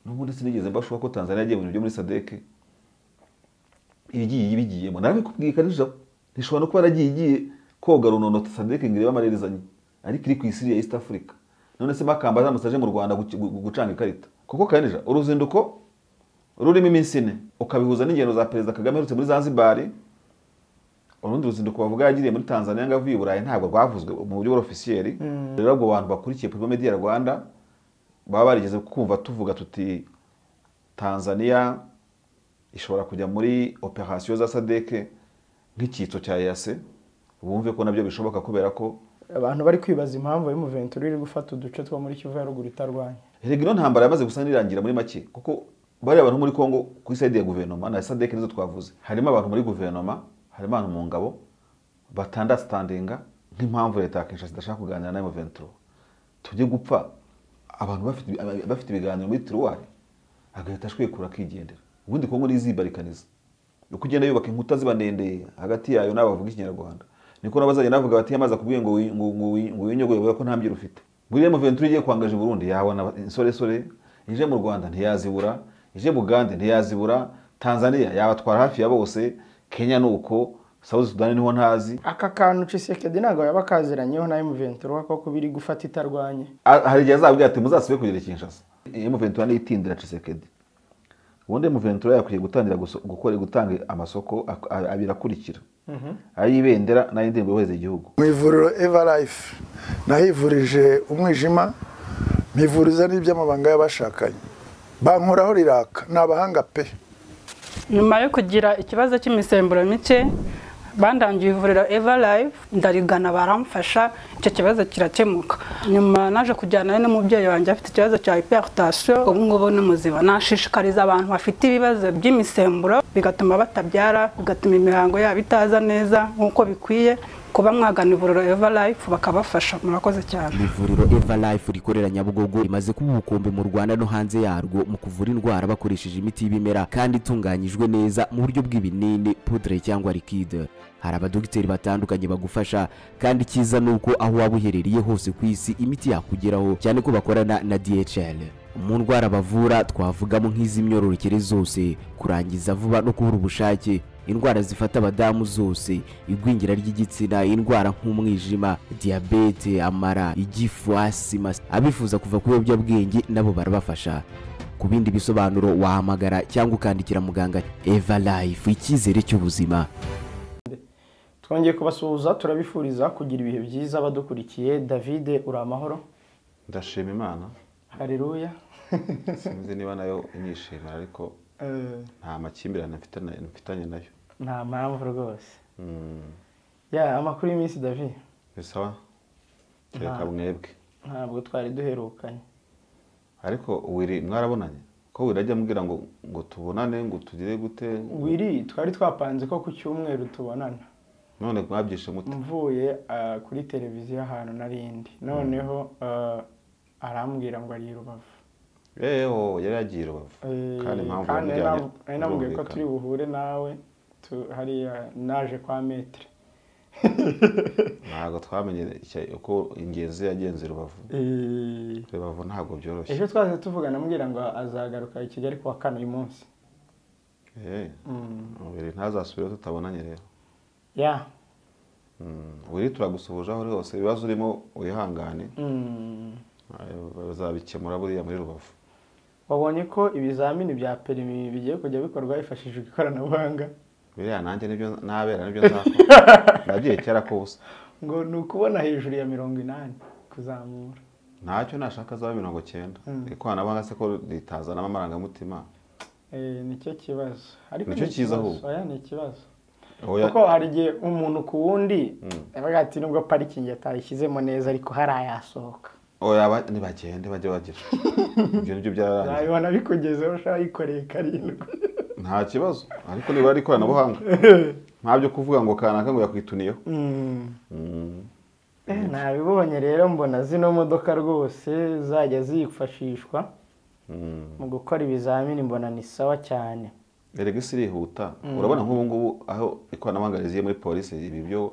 N'ubundi sinigeze mbashuka ko Tanzania yagiye mu bintu byo muri SADC, igiye ibigiyemo. Narabikubwiye kanija, ntishobora no kuba yaragiye igiye koga runono SADC ngo irebe amarerezanye, ariko iri ku isi ya East Africa. None se Makamba aramutse aje mu Rwanda gucanga ikarita? Kuko kanija uruzinduko rurimo iminsi 4 ukabihuza n'ingendo za Perezida Kagame aherutse muri Zanzibar, urundi ruzinduko bavuga yagiriye muri Tanzania ngo avuye i Burayi ntabwo rwavuzwe mu buryo officiel. Rero abo bantu bakurikiye Primo Media Rwanda baba barigeze kumva tuvuga tuti Tanzania ishobora kujya muri operation za SADC nk'icyitso cya EAC, bumve ko nabyo bishoboka kubera ko abantu bari kwibaza impamvu M23 iri gufata uduce two muri Kivu ya ruguru itarwanya. Erega ino ntambara yamaze gusa nirangira muri make, kuko bari abantu muri Kongo ku side ya guverinoma na SADC nizo twavuze, harimo abantu muri guverinoma, harimo abantu mu ngabo batandastandinga nk'impamvu leta ya Kinshasa idashaka kuganira na M23. Tujye gupfa abantu bafite ibiganiro muri tiroir, agahita ashwekura akigendera. Ubundi Kongo nizibarikaniza uko ugenda yubaka inkuta ziba ndende hagati yayo n'abavuga ikinyarwanda, niko nabazanye navuga bati yamaze akubwiye ngo ngo winyogoye bavuga ko nta mbyiro ufite. Muri M23 igiye kwangaje Burundi yabona insoresore, ije mu Rwanda ntiyazibura, ije Bugande ntiyazibura, Tanzania yabatwara hafi ya bose, Kenya nuko, South Sudan niho ntazi. Aka kantu Tshisekedi ntabwo yaba kaziranyeho na M23 ko biri gufata itarwanye. Hari igihe azabwira ati muzasibe kugera Kinshasa. M23 ni itindira Tshisekedi. Ubundi M23 yakwiye gutangira gukora gutanga amasoko abiri akurikira. Ayibendera n'ayindirimbo yoheza igihugu. Mu ivuriro Everlife nahivurije umwijima, mpivuriza n'iby'amabanga y'abashakanye. Bankoraho riraka, nabahanga pe. Nyuma yo kugira ikibazo cy'imisemburo mike, bandangiye ivuriro Everlife, ndarigana baramfasha, icyo kibazo kirakemuka. Nyuma naje kujyana n'umubyeyi wanjye afite ikibazo cya hypertension, ubu ngubu ni muzima. Nashishikariza abantu bafite ibibazo by'imisemburo bigatuma batabyara, bigatuma imihango yabo itaza neza nkuko bikwiye, kuba mwagana ivuriro Everlife bakabafasha. Murakoze cyane. Ivuriro Everlife rikorera Nyabugogo rimaze kuba ubukombe mu Rwanda no hanze yarwo mu kuvura indwara bakoresheje imiti y'ibimera kandi itunganyijwe neza mu buryo bw'ibinini, poudre cyangwa liquide. Hari abadogiteri batandukanye bagufasha, kandi cyiza nuko aho waba uherereye hose ku isi imiti yakugeraho, cyane ko bakorana na DHL. Mu ndwara bavura twavugamo nk'iz'imyororokere zose, kurangiza vuba no kubura ubushake, indwara zifata abadamu zose, igwingira ry'igitsina, indwara nk'umwijima, diabete, amara, igifu, asima. Abifuza kuva ku biyobyabwenge nabo barabafasha. Ku bindi bisobanuro wahamagara cyangwa ukandikira muganga. Everlife, icyizere cy'ubuzima. Twongeye kubasuhuza, turabifuriza kugira ibihe byiza badukurikiye. David, uri amahoro? Ndashima Imana. Haleluya. Sinzi niba nayo inyishimira, ariko nta makimbirane mfitanye nayo. Nta mpamvu rwose. Ya amakuru y'iminsi David? Ni sawa. Reka mwebwe. Ntabwo twari duherukanye. Ariko Wiri mwarabonanye? Ko Wiri ajya ambwira ngo tubonane, ngo tugire gute? Wiri twari twapanze ko ku cyumweru tubonana. None mwabyishe mute? Mvuye kuri televiziyo ahantu narindi. Noneho arambwira ngo ari Rubavu. Eho yari yagiye Rubavu. Kandi impamvu yamujyanye namubwiye ko turi buhure nawe hariya naje kwa metre. Ntabwo twamenye uko ingenzi yagenze Rubavu. Rubavu ntabwo byoroshye. Ejo twaze tuvugana ambwira ngo azagaruka i Kigali kuwa kane uyu munsi. Wiri ntazasubire tutabonanye rero. Ya. Wiri turagusuhuje aho uri hose, ibibazo urimo wihangane. Bazabikemura buriya muri Rubavu. Wabonye ko ibizamini bya perimi bigiye kujya bikorwa hifashishijwe ikoranabuhanga? Biriya nanjye nibyo nabera nibyo nzakora. Nagiye kera ko ubusa. Ngo ni ukubona hejuru ya 80 kuzamura. Ntacyo nashaka zaba 90. Ikoranabuhanga se ko ritazana amarangamutima? Nicyo kibazo. Ariko nicyo cyiza ahubwo. Oya ni ikibazo. Kuko hari igihe umuntu ku wundi yabaga ati nubwo parikingi atayishyizemo neza ariko hari ayasohoka. Oya nibagende bajye bagira. Ibyo nibyo byararangiye. Nabibona bikugezeho ushaka yikoreye 7. Nta kibazo, ariko niba ari ikoranabuhanga ntabyo kuvuga ngo kanaka ngo yakwituniyeho. Nabibonye rero mbona zino modoka rwose zajya zifashishwa mu gukora ibizamini, mbona ni sawa cyane. Erega isi irihuta. Urabona nk'ubu ngubu aho ikoranabuhanga riziye muri polisi, ibi byo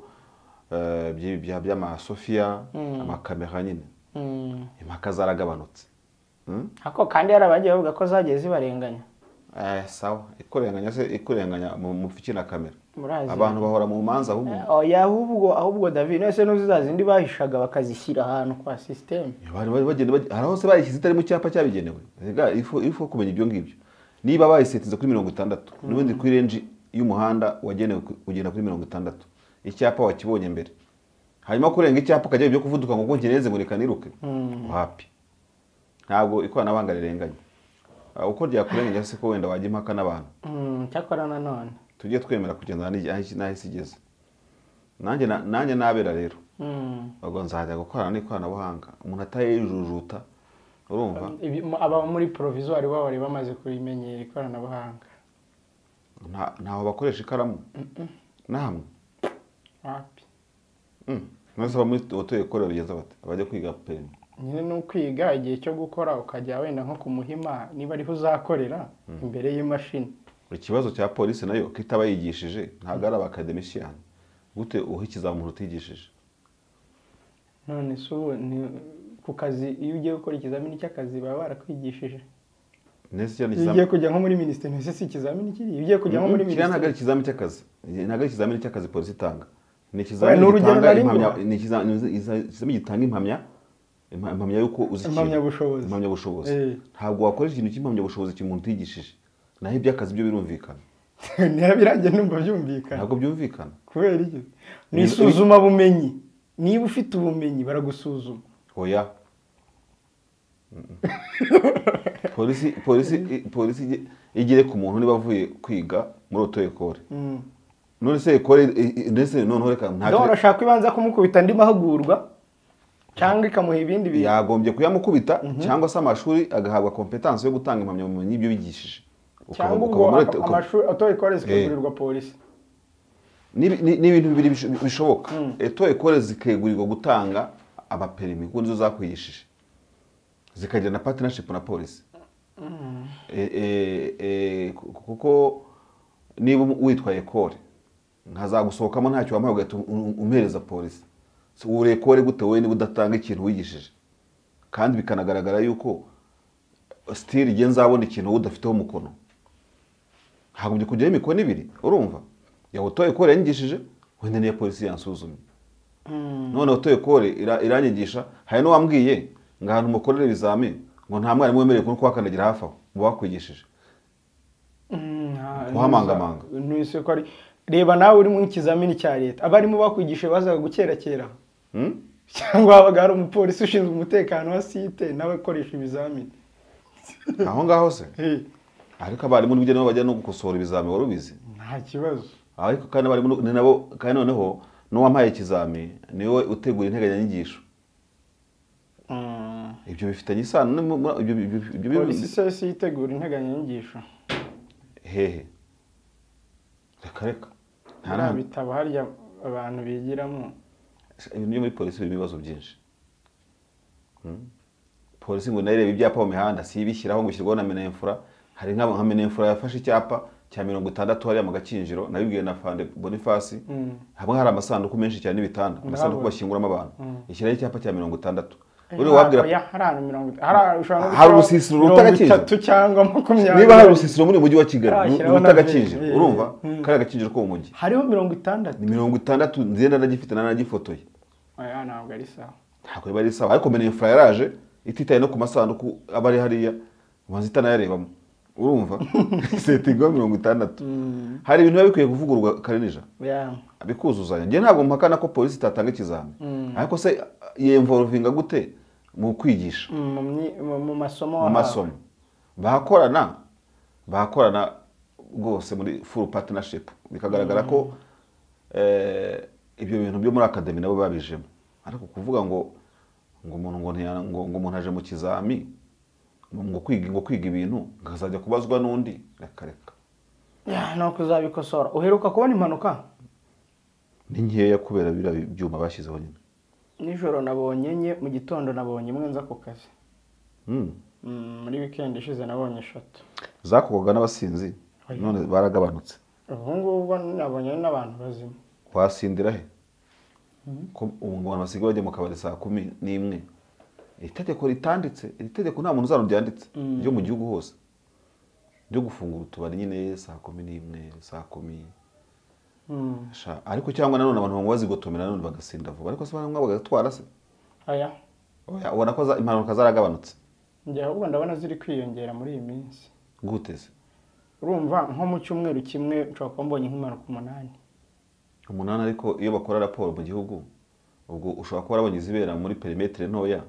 by'amasofia, amakamera nyine, impaka zaragabanutse. Ako kandi hari abagiye bavuga ko zagiye zibarenganya. Sawa, ikurenganya se ikurenganya mu fiki na kamera. Murazi. Abantu bahora mu manza ahubwo. Oya, ahubwo David nese nuzi zazindi bahishaga bakazishyira ahantu kwa system. Bari bagenda hari hose bayishyize itari mu cyapa cyabigenewe. Rega ifu kumenya ibyo ngibyo. Niba bayisetize kuri 60 n'ubundi kuri range y'umuhanda wagenewe kugenda kuri 60. Icyapa wakibonye mbere. Hanyuma kurenga icyapa ukajya ibyo kuvuduka ngo ngeneze ngo reka niruke. Wapi. Ntabwo ikoranabuhanga rirenganya. Uko ryakurenganya se ko wenda wajya impaka n'abantu. Cyakora nanone tujye twemera kugenda n'aho isi igeze. Nanjye nabera rero. Ubwo nzajya gukorana n'ikoranabuhanga. Umuntu atayijujuta urumva. Aba muri provisoire babo bari bamaze kurimenyera ikoranabuhanga. Ntaho bakoresha ikaramu. Nahamwe. Wapi. None se muri auto école bigenza bate? Abajya kwiga permis. Nyine no kwiga igihe cyo gukora ukajya wenda nko kumuhima niba ariho uzakorera imbere y'imashini. Ikibazo cya polisi nayo kitaba yigishije ntago ari abakademician. Gute uhikiza umuntu utigishije? None se ubu ku kazi iyo ugiye gukora ikizamini cy'akazi baba barakwigishije. Nese cyane ikizamini. Ugiye kujya nko muri ministeri nese si ikizamini kiri. Ugiye kujya nko muri ministeri. Ntago ari ikizamini cy'akazi. Ntago ari ikizamini cy'akazi polisi itanga. Ni ikizamini gitanga impamya, ni ikizamini gitanga impamya yuko uzi impamyabushobozi. Impamyabushobozi. Ntabwo wakoresha ikintu cy'impamyabushobozi cy'umuntu utigishije. Naho iby'akazi byo birumvikana. Niba birangiye numva byumvikana. Ntabwo byumvikana. Kubera iki? Ni isuzuma bumenyi. Niba ufite ubumenyi baragusuzuma. Oya. Polisi igire ku muntu niba avuye kwiga muri auto école. None se école ndetse none reka nta. Urashaka ibanza kumukubita ndi mahugurwa cyangwa ikamuha ibindi bintu. Yagombye kuyamukubita cyangwa se amashuri agahabwa competence yo gutanga impamyabumenyi y'ibyo bigishije. Cyangwa ubwo amashuri auto école zikegurirwa polisi. Ni ibintu bibiri bishoboka. Auto école zikegurirwa gutanga abaperimi kuko nizo zakwigishije. Zikagira na partnership na polisi. Kuko niba witwa école nkazagusohokamo ntacyo wampaye ugahita umpereza polisi. Uri école gute wowe niba udatanga ikintu wigishije? Kandi bikanagaragara yuko still igihe nzabona ikintu udafiteho umukono. Hagombye kujyaho imikono ibiri, urumva? Ya auto école yanyigishije, wenda niya polisi yansuzumye. None auto école iranyigisha, hari n'uwambwiye ngo ahantu mukorere ibizamini ngo nta mwarimu wemerewe kuhakandagira hafi aho mu bakwigishije. Kuhamangamanga. Nise ko ari reba nawe uri mu kizamini cya leta abarimu bakwigishije bazaga gukerakera. Cyangwa habaga hari umupolisi ushinzwe umutekano wa site nawe akoresha ibizamini. Aho ngaho se? Ariko abarimu n'ubwo nabo bajya no gukosora ibizamini wari ubizi? Nta kibazo. Ariko kandi abarimu ni nabo kandi noneho n'uwampaye ikizami niwe utegura integanyanyigisho. Ibyo bifitanye isano ibyo polisi se yitegura integanyanyigisho. Hehe. Reka. Nta bitabo harya abantu bigiramo. Ibintu byo muri polisi birimo ibibazo byinshi. Polisi ngo nayirebe ibyapa mu mihanda si ibishyiraho ngo ishyirwaho na Menenfura. Hari nka Menenfura yafashe icyapa cya 60 hariya mu Gakinjiro nabibwiye na Fande Boniface. Hamwe hari amasanduku menshi cyane n'ibitanda, amasanduku bashyinguramo abantu. Ishyiraho icyapa cya 60. Uri wabwira hari urusisiro ruta Gakinjiro cyangwa 20. Niba hari urusisiro muri mujyi wa Kigali ruta Gakinjiro, urumva kari Gakinjiro ko mu mujyi hariho 60. Ni 60 nzenda ndagifite nanagifotoye. Oya ntabwo ari sawa. Ntabwo ari sawa ariko Menenfura yaraje ititaye no ku masanduku abari hariya ubanza itanayarebamo. Urumva setingo 60. Hari ibintu biba bikwiye kuvugururwa Karinija. Bikuzuzanya. Ngiye ntabwo mpakana ko polisi itatanga ikizami. Ariko se yemvolvinga gute mu kwigisha? Mu masomo. Mu masomo. Bakorana rwose muri full partnership bikagaragara ko ibyo bintu byo muri academy nabo babijemo. Ariko kuvuga ngo umuntu ngo umuntu aje mu kizami ngo kwiga ibintu ngazajya kubazwa n'undi reka. No kuzabikosora. Uheruka kubona impanuka? Ni nkeya kubera bira byuma bashyizeho nyine. Nijoro nabonye nye, mu gitondo nabonye imwe nza ku kazi. Muri weekend ishize nabonye 3. Zakorwaga n'abasinzi none baragabanutse. Ubu ngubu nabonye n'abantu bazima. Wasindira he? Ko ubu ngo abantu basigaye bajya mu kabari saa 11 Itegeko ritanditse, iri tegeko nta muntu uzaruryanditse ryo mu gihugu hose ryo gufungura utubari nyine saa 11, saa 10. Ariko cyangwa nanone abantu banywa bazigotomera nanone bagasinda vuba, ariko se banywa bagatwara se? Aya. Oya, ubona ko impanuka zaragabanutse. Njye ahubwo ndabona ziri kwiyongera muri iyi minsi. Gute se? Urumva nko mu cyumweru kimwe nshobora kuba mbonye nk'impanuka 8. 8, ariko iyo bakora raporo mu gihugu ubwo ushobora kuba warabonye izibera muri perimetere ntoya,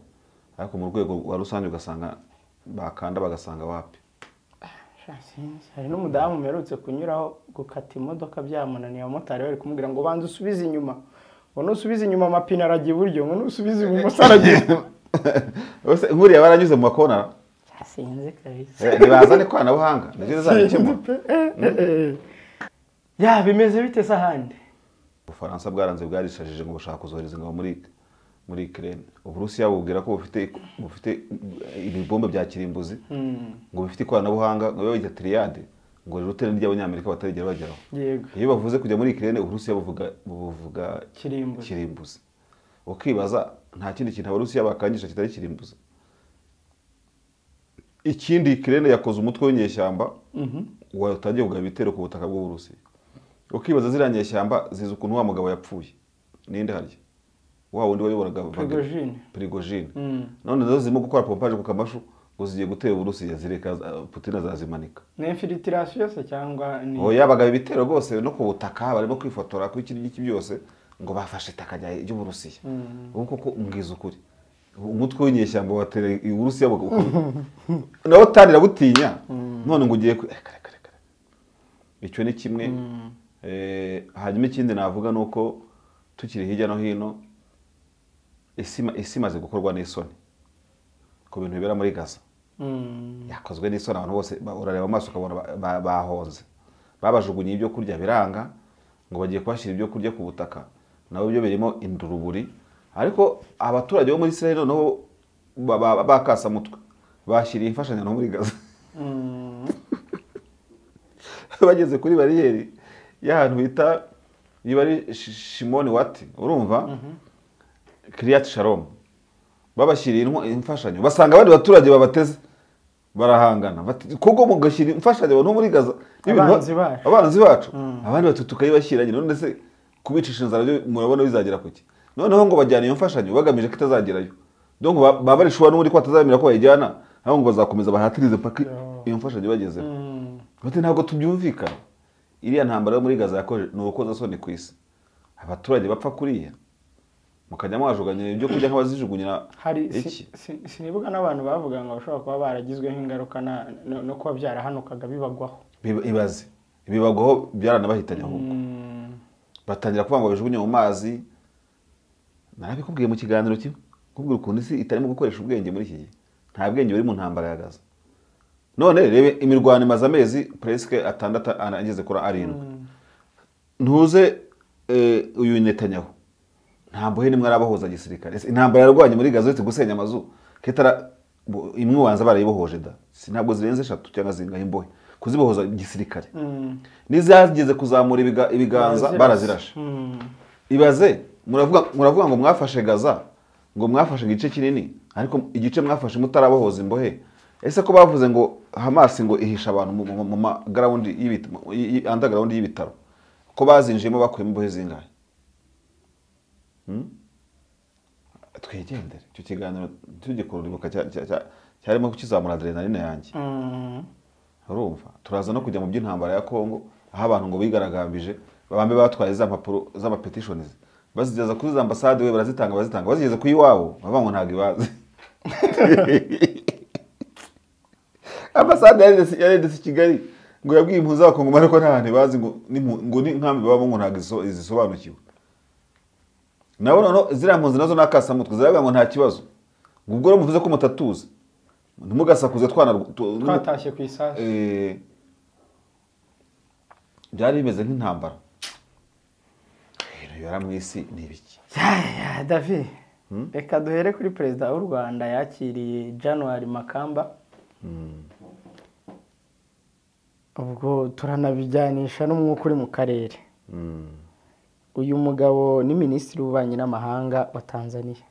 ariko mu rwego rwa rusange ugasanga bakanda bagasanga wapi. Hari n'umudamu mperutse kunyuraho gukata imodoka byamunaniye, abamotari bari kumubwira ngo banza usubize inyuma, ngo nusubize inyuma amapine arajya iburyo, ngo nusubize ibumoso arajya. Nkuriya baranyuze mu makona. Sinzi kabisa. Nibazane ikoranabuhanga niryo rizabikemura. Ya bimeze bite se ahandi? Ubufaransa bwaranze bwarishajije ngo bushaka kuzohereza ingabo muri Ukraine. Uburusiya bubwira ko bufite ibibombe bya kirimbuzi, ngo bifite ikoranabuhanga, ngo biba triade, ngo rirutene ry'Abanyamerika batarigera bageraho. Iyo bavuze kujya muri Ukraine, Uburusiya buvuga kirimbuzi. Ukibaza nta kindi kintu Abarusiya bakangisha kitari kirimbuzi. Ikindi Ukraine yakoze umutwe w'inyeshyamba watangiye kugaba ibitero ku butaka bw'Uburusiya. Ukibaza ziriya nyeshyamba zizi ukuntu wa mugabo yapfuye. Ninde harya? Wa wundi wayoboraga Prigojine. None nazo zirimo gukora pompage ku kamashu ngo zigiye gutera Uburusiya, zireka Putin azazimanika. Ni infiltration se cyangwa ni? Oya, bagaba ibitero rwose no ku butaka barimo kwifotora ku iki n'iki byose ngo bafashe itaka ry'Uburusiya. Ubu koko umbwiza ukuri, umutwe w'inyeshyamba watera Uburusiya nawo tanira butinya, none ngo ugiye reka. Icyo ni kimwe. Hanyuma ikindi navuga nuko tukiri hirya no hino isi imaze gukorwa n'isoni ku bintu bibera muri Gaza. Yakozwe n'isoni, abantu bose urareba amaso ukabona bahonze, babajugunye ibyo kurya biranga ngo bagiye kubashyira ibyo kurya ku butaka, nabo byo birimo induruburi. Ariko abaturage bo muri Israel noneho bakasa mutwe bashyiriye imfashanyo no muri Gaza. Bageze kuri bariyeri y'ahantu bita niba ari Shimoni Wati, urumva Kiryat Shalom, babashyiriye imfashanyo, basanga abandi baturage babateze barahangana, kuko mugashyira imfashanyo abantu muri Gaza abanzi bacu, abandi batu tukayibashyira nyine, none se kubicisha inzara byo murabona bizagera kuki? Noneho ngo bajyana iyo mfashanyo bagamije ko itazagerayo, donc baba barishwa n'uri ko atazamira ko bayijyana, aho ngo bazakomeza bahatirize paka iyo mfashanyo bagezeho. Bati ntabwo tubyumvikana. Iriya ntambara yo muri Gaza yakoje ni urukozasoni ku isi. Abaturage bapfa kuriya mukajya mwajuganya ibyo kurya nk'abazijugunyira. Hari sinibuka n'abantu bavuga ngo bashobora kuba baragizweho ingaruka no kuba byarahanukaga bibagwaho. Ibaze ibibagwaho byaranabahitanye ahubwo. Batangira kuvuga ngo babijugunye mu mazi. Narabikubwiye mu kiganiro kimwe, kubwira ukuntu isi itarimo gukoresha ubwenge muri iki gihe. Nta bwenge buri mu ntambara ya Gaza. None rebe imirwano imaze amezi presque 6 ageze kuri 7. Ntuze uyu Netanyahu nta mbohe nimwe arabahoza gisirikare. Intambara yarwanye muri Gaza uretse gusenya amazu ketara imwe wanza barayibohoje da, ntabwo zirenze 3 cyangwa zingahe imbohe kuzibohoza gisirikare. Nizageze kuzamura ibiganza barazirashe. Ibaze muravuga ngo mwafashe Gaza, ngo mwafashe igice kinini, ariko igice mwafashe mutarabohoza imbohe. Ese ko bavuze ngo Hamas ngo ihisha abantu mu ground underground y'ibitaro, ko bazinjiyemo bakuyemo imbohe zingahe? Twigendere icyo kiganiro tugikururibuka cyarimo kukizamura adrenaline yanjye. Urumva turaza no kujya mu by'intambara ya Kongo, aho abantu ngo bigaragambije babambe batwaye za mpapuro z'ama petitions bazigeza kuri za ambasade, we barazitanga bazigeze ku iwabo bavuga ngo ntabwo ibazi. Ambasade yarendetse i Kigali ngo yabwiye impunzi z'abakongomani ko nta hantu bazi, ngo ni nkambi babamo ngo ntabwo izisobanukiwe. Nabo noneho ziriya mpunzi nazo n'akasamutwe ziravuga ngo nta kibazo, ngo ubwo rero muvuze ko mutatuzi ntimugasakuze twatashye ku isasu. Byari bimeze nk'intambara. Ibintu bibera mu isi ni ibiki? David, reka duhere kuri perezida w'u Rwanda yakiriye January Makamba. Ubwo turanabijyanisha n'umwuka uri mu karere. Uyu mugabo ni minisitiri w'ububanyi n'amahanga wa Tanzania.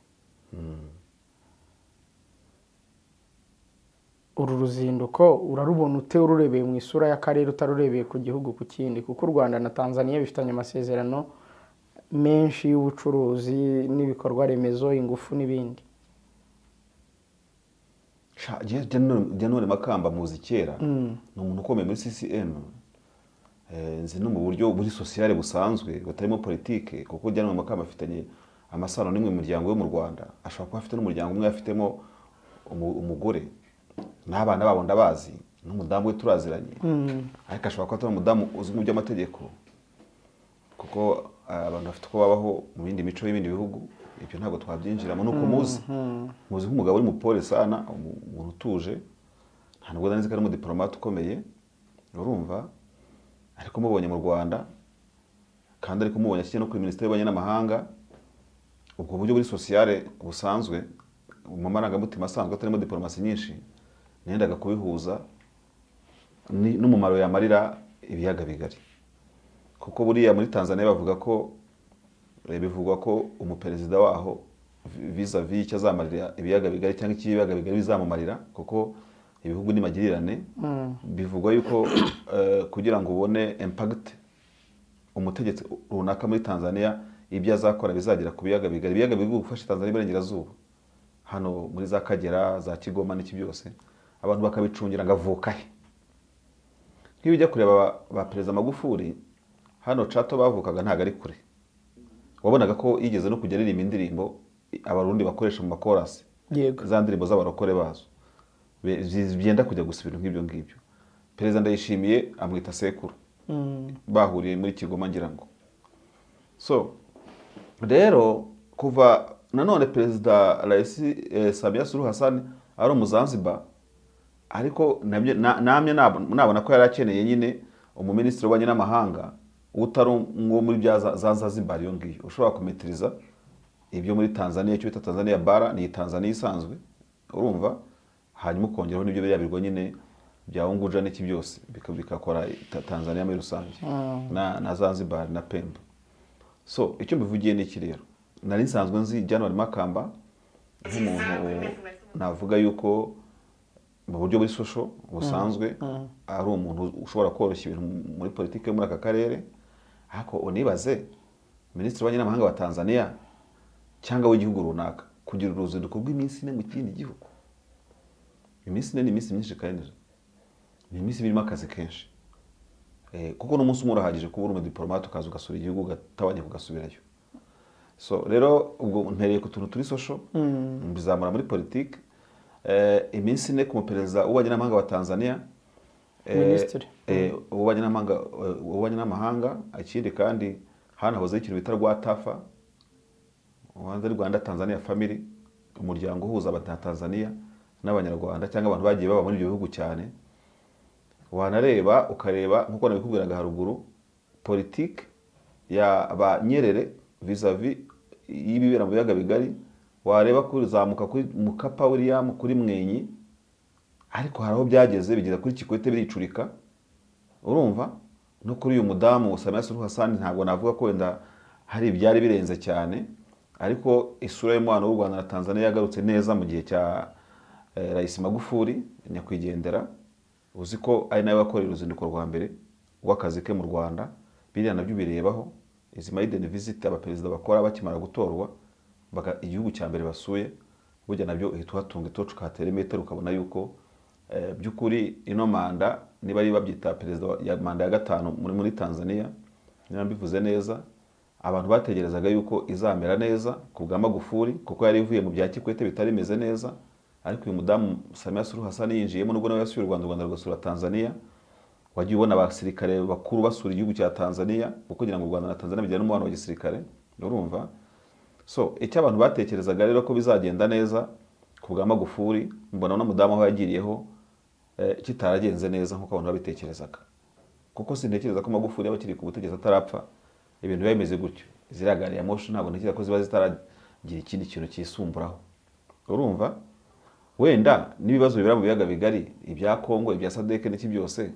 Uru ruzinduko urarubona ute ururebeye mu isura y'akarere utarurebeye ku gihugu ku kindi, kuko u Rwanda na Tanzania bifitanye amasezerano menshi y'ubucuruzi n'ibikorwa remezo, ingufu n'ibindi. January Makamba muzi kera, ni umuntu ukomeye muri CCM, nzi no mu buryo buri sociale busanzwe butarimo politike, kuko January Makamba afitanye amasano n'imwe mu miryango yo mu Rwanda, ashobora kuba afite n'umuryango umwe afitemo umugore n'abana babo ndabazi, n'umudamu we turaziranye, ariko ashobora kuba atari umudamu uzwi mu by'amategeko, kuko abantu bafite uko babaho mu bindi mico y'ibindi bihugu, ibyo ntabwo twabyinjiramo. Nuko muzi nk'umugabo uri mu pole sana, umuntu utuje, nta nubwo nzi ko ari umudiplomate ukomeye, urumva, ariko mubonye mu Rwanda, kandi ariko mubonye akijya no kuri minisiteri y'ububanyi n'amahanga, ubwo buryo buri sociale busanzwe mu marangamutima asanzwe atarimo diplomasi nyinshi, nendaga kubihuza n'umumaro yamarira ibiyaga bigari. Kuko buriya muri Tanzania bavuga ko bivugwa ko umuperezida waho vis-a-vis icyo azamarira ibiyaga bigari cyangwa icyo ibiyaga bigari bizamumarira, kuko ibihugu ni magirirane, bivugwa yuko kugira ngo ubone impact umutegetsi runaka muri Tanzania ibyo azakora bizagera ku biyaga bigari. Ibiyaga bigari gufasha Tanzania iburengerazuba hano muri za Kagera, za Kigoma n'iki byose, abantu bakabicungira ngavuka he. Nk'iyo ujya kureba ba Perezida Magufuli hano Chato bavukaga ntago ari kure, wabonaga ko yigeze no kujya aririmba indirimbo abarundi bakoresha mu makorasi, za ndirimbo z'abarokore bazo byenda kujya gusa ibintu nk'ibyo ngibyo. Perezida Ndayishimiye amwita sekuru, bahuriye muri Kigoma ngira ngo. So rero kuva nanone Perezida Raisi Samia Suluhu Hassan ari umuzanzibar, ariko namye nabona ko yari akeneye nyine umuminisitiri w'ububanyi n'amahanga utari uwo muri bya za Zanzibar iyo ngiyo, ushobora kumetiriza ibyo muri Tanzania, icyo bita Tanzania bara ni Tanzania isanzwe, urumva, hanyuma ukongeraho n'ibyo biriya birwa nyine bya Unguja n'iki byose bikakora Tanzania muri rusange na Zanzibar na Pemba. So icyo mbivugiye ni iki rero, nari nsanzwe nzi January Makamba nk'umuntu navuga yuko mu buryo buri social busanzwe ari umuntu ushobora koroshya ibintu muri politike yo muri aka karere. Ariko unibaze minisitiri w'ububanyi n'amahanga wa Tanzania cyangwa w'igihugu runaka kugira uruzinduko rw'iminsi ine mu kindi gihugu, iminsi ine ni iminsi myinshi kandi ni iminsi birimo akazi kenshi, kuko n'umunsi umwe urahagije kuba uri umudiplomate ukaza ugasura igihugu ugatabanya ugasubirayo. So rero ubwo mpereye ku tuntu turi social mbizamura muri politike. Iminsi ine ku muperezida w'ububanyi n'amahanga wa Tanzania, minisitiri w'ububanyi n'amahanga, ikindi kandi hanahoze ikintu bita Rwatafa, Rwanda Tanzania Family, umuryango uhuza Abanyatanzania n'Abanyarwanda cyangwa abantu bagiye baba muri ibyo bihugu cyane. Wanareba ukareba nkuko nabikubwiraga haruguru, politike ya ba Nyerere vis-a-vis y'ibibera mu biyaga bigari, wareba kuzamuka kuri Mkapa William, kuri Mwenyi, ariko haraho byageze bigeza kuri Kikwete biricurika, urumva. No kuri uyu mudamu Samia Suluhu Hassan ntabwo navuga ko wenda hari ibyari birenze cyane, ariko isura y'umubano w'u Rwanda na Tanzania yagarutse neza mu gihe cya Rais Magufuli nyakwigendera, uzi ko ari nawe wakoreye uruzinduko rwa mbere rw'akazi ke mu Rwanda. Biriya nabyo birebaho izi maiden visit abaperezida bakora bakimara gutorwa, igihugu cya mbere basuye, burya nabyo uhita uhatunga itoci ukahatera imetero ukabona yuko by'ukuri ino manda niba ari babyita perezida ya manda ya gatanu muri Tanzania, niba mbivuze neza, abantu bategerezaga yuko izamera neza ku bwa Magufuli, kuko yari ivuye mu bya Kikwete bitari bimeze neza, ariko uyu mudamu Samia Suluhu Hassan yinjiyemo, nubwo nawe yasuye u Rwanda, u Rwanda rugasura Tanzania. Wagiye ubona abasirikare bakuru basura igihugu cya Tanzania, kuko kugira ngo u Rwanda na Tanzania bigirane umubano wa gisirikare, urumva. So icyo abantu batekerezaga rero ko bizagenda neza ku bwa Magufuli, mbona no mudamu aho yagiriyeho kitaragenze neza nkuko abantu babitekerezaga, kuko sintekereza ko Magufuli yaba akiri ku butegetsi atarapfa ibintu biba bimeze gutyo. Ziriya gari ya moshi ntabwo ntekereza ko ziba zitaragira ikindi kintu cyisumburaho, urumva. Wenda n'ibibazo bibera mu biyaga bigari, ibya Kongo, ibya SADC n'iki byose,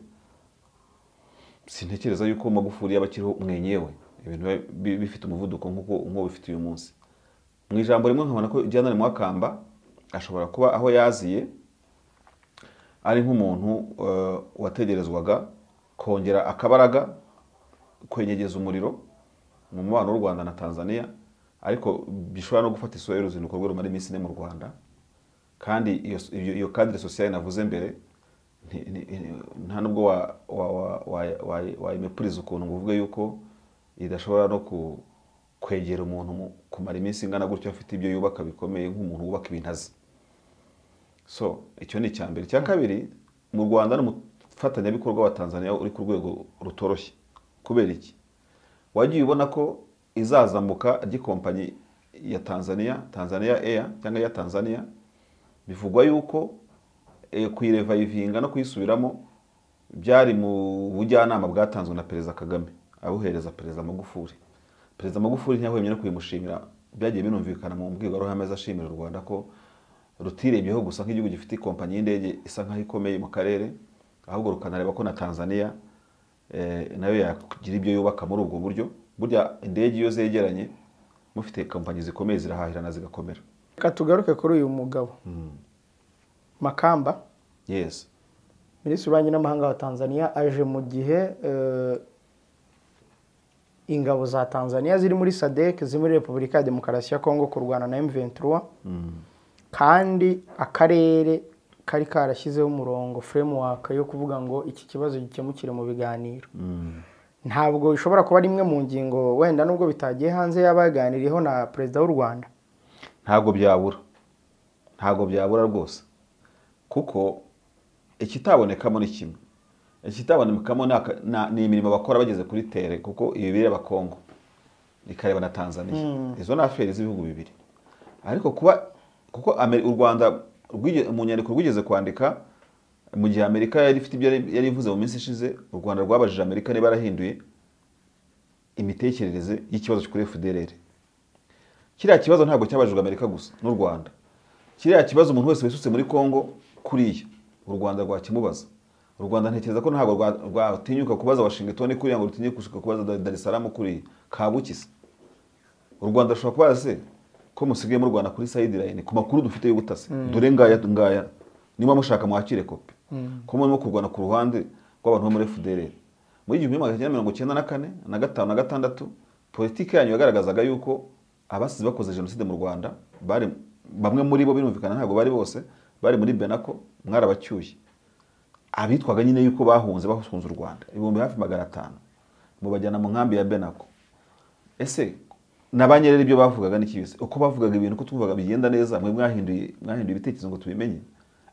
sintekereza yuko Magufuli yaba akiriho mwenyewe ibintu bifite umuvuduko nkuko bifite uyu munsi. Mu ijambo rimwe nkabona ko January Makamba ashobora kuba aho yaziye ari nk'umuntu wategerezwaga kongera akabaraga, kwenyegeza umuriro mu mubano w'u Rwanda na Tanzania, ariko bishobora no gufata isura y'uruzinduko rwe rumara iminsi 4 mu Rwanda. Kandi iyo cadre sociale navuze mbere nta nubwo wayimepuriza ukuntu ngo uvuge yuko idashobora no kwegera umuntu kumara iminsi ingana gutyo afite ibyo yubaka bikomeye nk'umuntu wubaka ibintu azi. So icyo ni icya mbere. Icya kabiri, mu Rwanda n'umufatanyabikorwa wa Tanzania uri ku rwego rutoroshye. Kubera iki? Wagiye ubona ko izazamuka ry'ikompanyi ya Tanzania, Tanzania Air cyangwa ya Tanzania, bivugwa yuko kuyirevivinga no kuyisubiramo byari mu bujyanama bwatanzwe na Perezida Kagame abuhereza Perezida Magufuli. Perezida Magufuli ntiyahwemye no kuyimushimira, byagiye binumvikana mu mbwirwaruhame ashimira u Rwanda ko rutirebyeho gusa nk'igihugu gifite ikompanyi y'indege isa nkaho ikomeye mu karere, ahubwo rukanareba ko na Tanzania nayo yagira ibyo yubaka muri ubwo buryo. Burya indege iyo zegeranye mufite kompanyi zikomeye zirahahirana zigakomera. Reka tugaruke kuri uyu mugabo Makamba. Yes. Minisitiri w'Ububanyi n'Amahanga wa Tanzania aje mu gihe ingabo za Tanzania ziri muri SADC, ziri muri Repubulika ya Demokarasi ya Kongo kurwana na M23. Kandi akarere kari karashyizeho umurongo, framework yo kuvuga ngo iki kibazo gikemukire mu biganiro. Ntabwo ishobora kuba rimwe mu ngingo wenda nubwo bitagiye hanze yabaganiriyeho na Perezida w'u Rwanda. Ntabwo byabura. Ntabwo byabura rwose. Kuko ikitabonekamo ni kimwe. Ikitabonekamo ni imirimo bakora bageze kuri tere, kuko ibi bireba Kongo ikareba na Tanzania. Izo ni aferi z'ibihugu bibiri. Ariko kuba kuko u Rwanda mu nyandiko rwigeze kwandika mu gihe Amerika yari ifite ibyo yari ivuze mu minsi ishize, u Rwanda rwabajije Amerika niba yarahinduye imitekerereze y'ikibazo kuri FDLR. Kiriya kibazo ntabwo cyabajijwe Amerika gusa n'u Rwanda. Kiriya kibazo umuntu wese wisutse muri Kongo kuriya u Rwanda rwakimubaza. U Rwanda ntekereza ko ntabwo rwatinyuka kubaza Washington kuriya ngo rutinyuke kubaza Dar es Salaam kuriya kabukise. U Rwanda rushobora kubaza se ko musigaye mu Rwanda kuri sideline ku makuru dufite y'ubutasi, dore ngaya ngaya, niba mushaka mwakire kopi ko murimo kurwana ku ruhande rw'abantu bo muri FDLR. Muri 1994 na 5 na 6 politiki yanyu yagaragazaga yuko abasize bakoze jenoside mu Rwanda bari bamwe muri bo, birumvikana ntabwo bari bose, bari muri Benako, mwarabacyuye abitwaga nyine yuko bahunze bahunze u Rwanda 500,000 mubajyana mu nkambi ya Benako. Ese nabanyerera ibyo bavugaga n'ikibise uko bavugaga ibintu ko twumvaga bigenda neza, mwe mwahinduye ibitekerezo ngo tubimenye.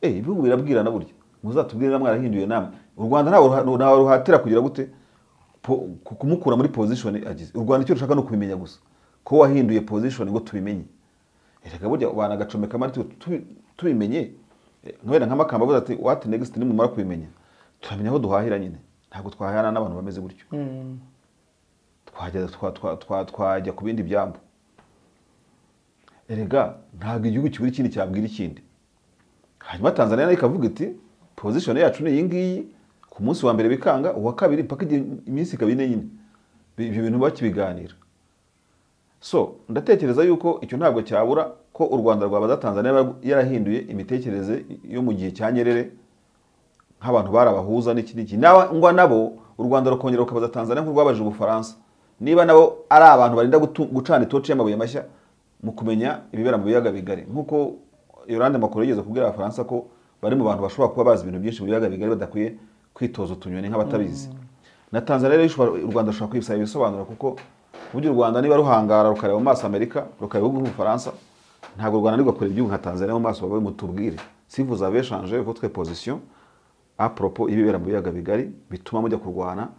Ibihugu birabwirana burya, muzatubwire mwarahinduye namwe. U Rwanda ntawe ruhatira kugira gute kumukura muri position agize. U Rwanda icyo rushaka no kubimenya gusa ko wahinduye position ngo tubimenye. Erega burya ubana gacomeka mari tubimenye nkabera nka Makamba avuze ati what next, nimumara kubimenya turamenya aho duhahira nyine. Ntabwo twahahirana n'abantu bameze gutyo. Twajya ku bindi byambo. Erega ntabwo igihugu kibura ikindi cyabwira ikindi. Hanyuma Tanzania nayo ikavuga iti position yacu ni iyi ngiyi, ku munsi wa mbere bikanga, uwa kabiri mpaka iminsi ikaba ine nyine ibyo bintu bakibiganira. So ndatekereza yuko icyo ntabwo cyabura ko u Rwanda rwabaza Tanzania yarahinduye imitekerereze yo mu gihe cya Nyerere nk'abantu barabahuza n'iki n'iki. Ngwa nabo u Rwanda rukongera rukabaza Tanzania nk'urwabaje Ubufaransa niba nabo ari abantu barinda gucana itoci y'amabuye mashya mu kumenya ibibera mu biyaga bigari, nk'uko Yolande Makuru yigeze kubwira Abafaransa ko bari mu bantu bashobora kuba bazi ibintu byinshi mu biyaga bigari badakwiye kwitoza utunyoni nk'abatabizi. Na Tanzania rero u Rwanda rushobora kwibisaba ibisobanuro, kuko burya u Rwanda niba ruhangara rukareba mu maso Amerika, rukareba ibihugu nk'Ubufaransa, ntabwo u Rwanda rugakora iby'ubu nka Tanzania mu maso babe mutubwire. Si vous avez changé votre position à propos ibibera mu biyaga bigari bituma mujya kurwana,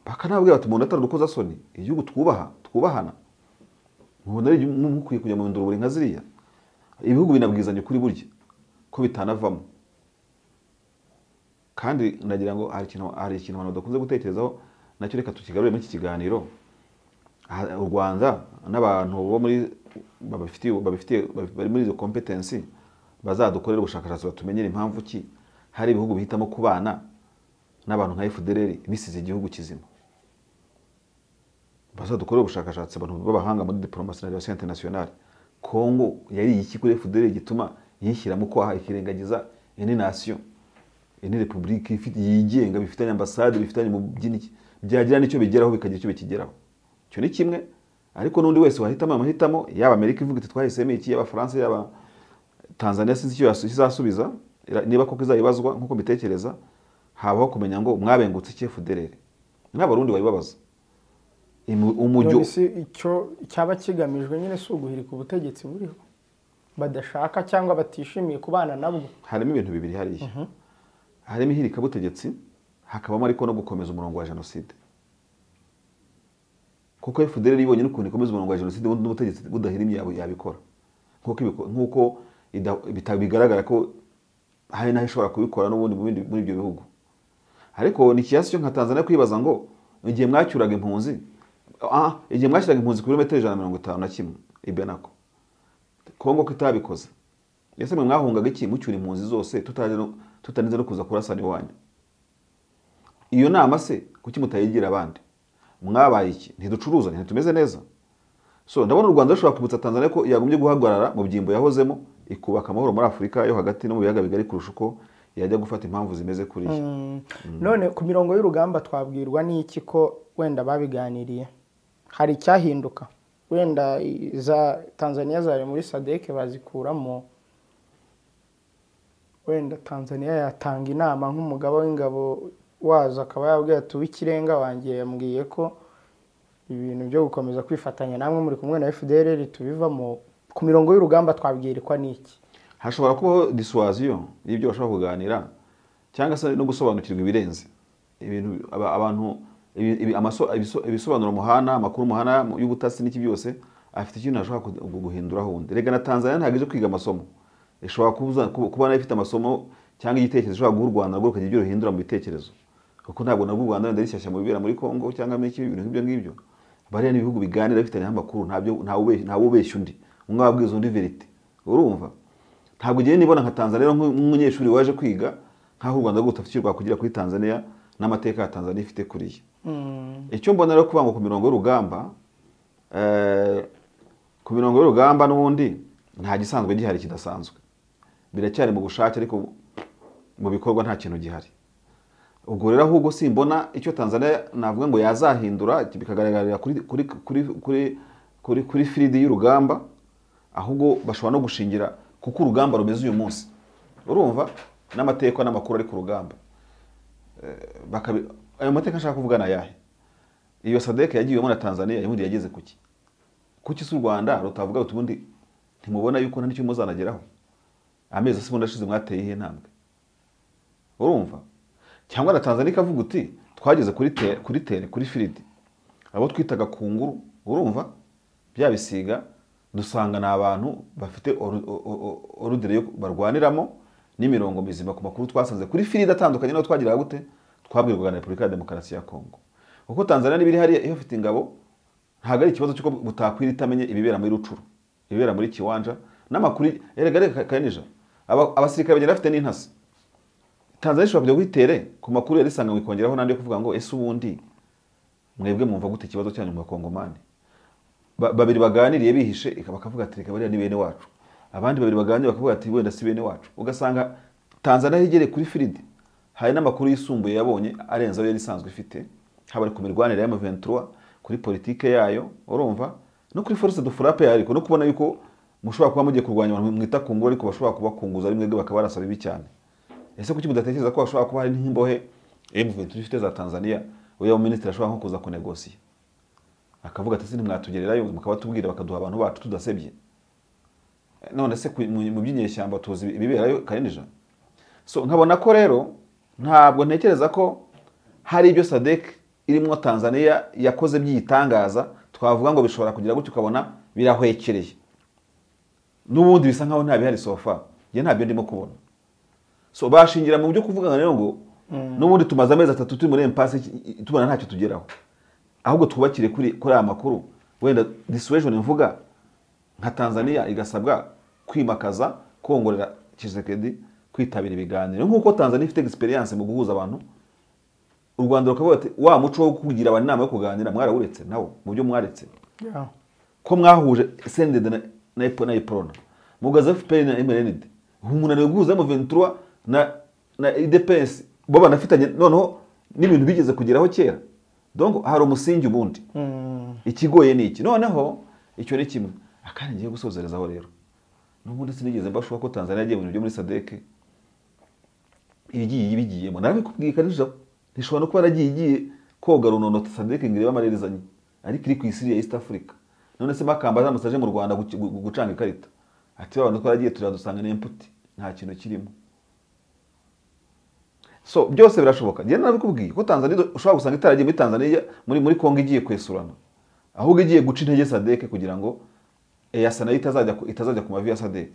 bakanabwira bati umuntu atari urukozasoni, igihugu twubaha twubahana, mubona ari mukwiye kujya mu nduruburi nka ziriya. Ibihugu binabwizanye kuri burya ko bitanavamo. Kandi ndagira ngo hari ikintu abantu badakunze gutekerezaho nacyo, reka tukigarure muri iki kiganiro. U Rwanda n'abantu bo muri babifitiye bari muri izo competence bazadukorera ubushakashatsi batumenyere impamvu ki hari ibihugu bihitamo kubana n'abantu nka FDLR bisize igihugu kizima. Bazadukorera ubushakashatsi abantu b'abahanga muri diplomasi na relation internationale. Kongo yari iki kuri FDLR gituma yishyiramo kwaha ikirengagiza indi nation Ni republique ifite yigenga, bifitanye ambasade, bifitanye mu byiniki, byagira nicyo bigeraho bikagira icyo bikigeraho. Icyo ni kimwe. Ariko n'undi wese wahitamo amahitamo, yaba Amerika ivuga iti twahisemo iki, yaba France, yaba Tanzania, sinzi icyo izasubiza niba koko izayibazwa nkuko mbitekereza. Habaho kumenya ngo mwabengutse iki FDLR, n'abarundi bayibabaza umujyo. Icyo cyaba kigamijwe nyine si uguhirika ubutegetsi buriho badashaka cyangwa batishimiye kubana nabwo. Harimo ibintu bibiri hariya, harimo ihirika butegetsi, hakabamo ariko no gukomeza umurongo wa jenoside, kuko FDLR ibonye n'ukuntu ikomeza umurongo wa jenoside n'ubutegetsi budahirimye yabikora, nkuko bigaragara ko hari naho ishobora kubikora n'ubundi muri ibyo bihugu. Ariko ni kiasi cyo nka Tanzania kwibaza ngo igihe mwacyuraga impunzi, igihe mwashyiraga impunzi ku birometero 151 Ibenako, Kongo ko itabikoze, ese mwe mwahungaga iki mucyura impunzi zose tutarinze no kuza kurasana iwanyu? Iyo nama se kuki mutayigira abandi? Mwabaye iki? Ntiducuruza, ntitumeze neza. So ndabona u Rwanda rushobora kwibutsa Tanzania ko yagombye guhagarara mu byimbo yahozemo, ikubaka amahoro muri Afurika yo hagati no mu biyaga bigari kurusha uko yajya gufata impamvu zimeze kuri iyi. None ku mirongo y'urugamba twabwirwa n'iki ko wenda babiganiriye hari icyahinduka? Wenda za Tanzania zari muri SADC bazikuramo, wenda Tanzania yatanga inama nk'umugaba w'ingabo wazo akaba yabwiye ati uw'ikirenga wanjye yambwiye ko ibintu byo gukomeza kwifatanya namwe muri kumwe na FDLR tubivamo. Ku mirongo y'urugamba twabwirwa n'iki? Hashobora kubaho dissuasion y'ibyo bashobora kuganira, cyangwa se no gusobanukirwa ibirenze ibintu abantu ibisobanuro muhana, amakuru muhana y'ubutasi n'iki byose afite ikintu ashobora guhinduraho undi. Rega na Tanzania ntabwo ije kwiga amasomo, ishobora kuba nayo ifite amasomo cyangwa igitekerezo ishobora guha u Rwanda rwo rukagira ibyo ruhindura mu bitekerezo, kuko ntabwo nabwo u Rwanda wenda rishyashya mu bibera muri Kongo cyangwa muri iki ibintu nk'ibyo ngibyo. Bariya ni ibihugu biganira bifitanye amakuru, ntawe ubeshya undi, umwe ababwiza undi verite. Urumva ntabwo ugiye nibona nka Tanzania nk'umunyeshuri waje kwiga nkaho u Rwanda rwose rufite rwakugira kuri Tanzania n'amateka ya Tanzania ifite kuriya. Icyo mbona rero kuvuga ngo ku mirongo y'urugamba, ku mirongo y'urugamba n'ubundi nta gisanzwe gihari kidasanzwe, biracyari mu bushake ariko mu bikorwa nta kintu gihari. Ubwo rero ahubwo simbona icyo Tanzania navuga ngo yazahindura bikagaragarira kuri kuri kuri kuri kuri kuri field y'urugamba, ahubwo bashobora no gushingira kuko urugamba rumeze uyu munsi, urumva n'amateka n'amakuru ari ku rugamba. Ayo mateka nshaka kuvuga na yahe? Iyo SADC yagiwemo na Tanzania ubundi yageze kuki? Kuki si u Rwanda rutavuga uti ubundi ntimubona yuko nta n'icyo muzanageraho? Amezi se ubundi ashize mwateye ihe ntambwe? Urumva? Cyangwa na Tanzania ikavuga uti twageze kuri tere kuri field, abo twitaga kunguru, urumva bya bisiga dusanga na abantu bafite orudire yo barwaniramo n'imirongo mizima ku makuru twasanze kuri field atandukanye no twagiraga gute twabwirwaga na Repubulika ya Demokarasi ya Kongo. Kuko Tanzania nibiri hariya iyo ifite ingabo ntabwo ari ikibazo cy'uko butakwira itamenye ibibera muri Rucuru, ibibera muri Kiwanja n'amakuru. Erega kanija abasirikare bagenda bafite n'intasi. Tanzania ishobora kujya guhitere ku makuru yari isanga ikongeraho n'andi yo kuvuga ngo ese ubundi mwebwe mwumva gute ikibazo cyanyu mu bakongomani? Babiri baganiriye bihishe bakavuga ati reka bariya ni bene wacu, abandi babiri baganiriye bakavuga ati wenda si bene wacu. Ugasanga Tanzania yigere kuri field hari n'amakuru yisumbuye yabonye arenze ayo yari isanzwe ifite, haba ku mirwanire ya M23, kuri politike yayo, urumva no kuri force de frappe yayo, ariko no kubona yuko mushobora kuba mugiye kurwanya abantu mwita kungura ariko bashobora kubakunguza ari mwebwe bakabarasa bibi cyane. Ese kuki mudatekereza ko bashobora kuba hari nk'imbohe M23 ifite za Tanzania, uyu minisitiri ashobora nko kuza kunegosiya akavuga ati ntimwatugererayo mukabatubwira bakaduha abantu bacu tudasebye? None se mu by'inyeshyamba tuzi ibiberayo karinija? So nkabona ko rero ntabwo ntekereza ko hari ibyo SADC irimo Tanzania yakoze byitangaza twavuga ngo bishobora kugira gutyo ukabona birahwekereye, n'ubundi bisa nkaho nta bihari sofa, nge ntabyo ndimo kubona. So bashingira mu byo kuvuga rero ngo n'ubundi tumaze amezi 3 turi muri impasse tubona ntacyo tugeraho, ahubwo twubakire kuri aya makuru. Wenda dissuasion mvuga nka Tanzania igasabwa kwimakaza kongorera Tshisekedi kwitabira ibiganiro nkuko Tanzania ifite experience mu guhuza abantu. U Rwanda rukavuga ati wa muco wo kugira abantu inama yo kuganira mwarawuretse nawo mu byo mwaretse, ko mwahuje CNDD na EPRONA, mugaza FPR na MRND, umunaniro guhuza M23 na na UDPS bo banafitanye noneho n'ibintu bigeze kugeraho kera. Donc hari umusingi ubundi. Ikigoye ni iki? Noneho icyo ni kimwe. Akandi ngiye gusozerezaho rero. N'ubundi sinigeze mbashuka ko Tanzania yagiye mu bintu byo muri SADC. Igiye ibigiyemo. Narabikubwiye kanije. Ntishobora no kuba yaragiye igiye koga runono SADC ngire bamarerezanye. Ariko iri ku isi ya East Africa. None se Makamba azamusaje mu Rwanda gucanga ikarita. Ati abantu twaragiye turadusanga n'imputi nta kintu kirimo. So byose birashoboka. Njye narabikubwiye ko Tanzania ushobora gusanga itaragiye muri Tanzania muri Kongo igiye kwesurana. Ahubwo igiye guca intege SADC kugira ngo EAC nayo itazajya ku mavi ya SADC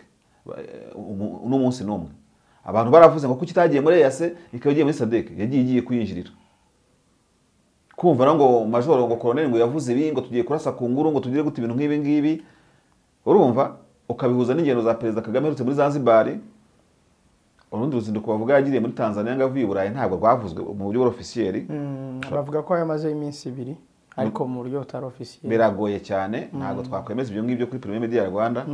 n'umunsi n'umwe. Abantu baravuze ngo kuki itagiye muri EAC ikaba igiye muri SADC, yagiye igiye kuyinjirira. Kumva ngo majoro ngo colonel ngo yavuze ibi ngo tugiye kurasa ku nguru ngo tugire gute ibintu nk'ibi ngibi, urumva ukabihuza n'ingendo za Perezida Kagame aherutse muri Zanzibar. Urundi ruzinduko bavuga yagiriye muri Tanzania ngo avuye i Burayi ntabwo rwavuzwe mu buryo officiel. Bavuga ko yamaze iminsi ibiri ariko mu buryo butari officiel. Biragoye cyane ntabwo twakwemeza ibyo ngibyo kuri Premier Media Rwanda.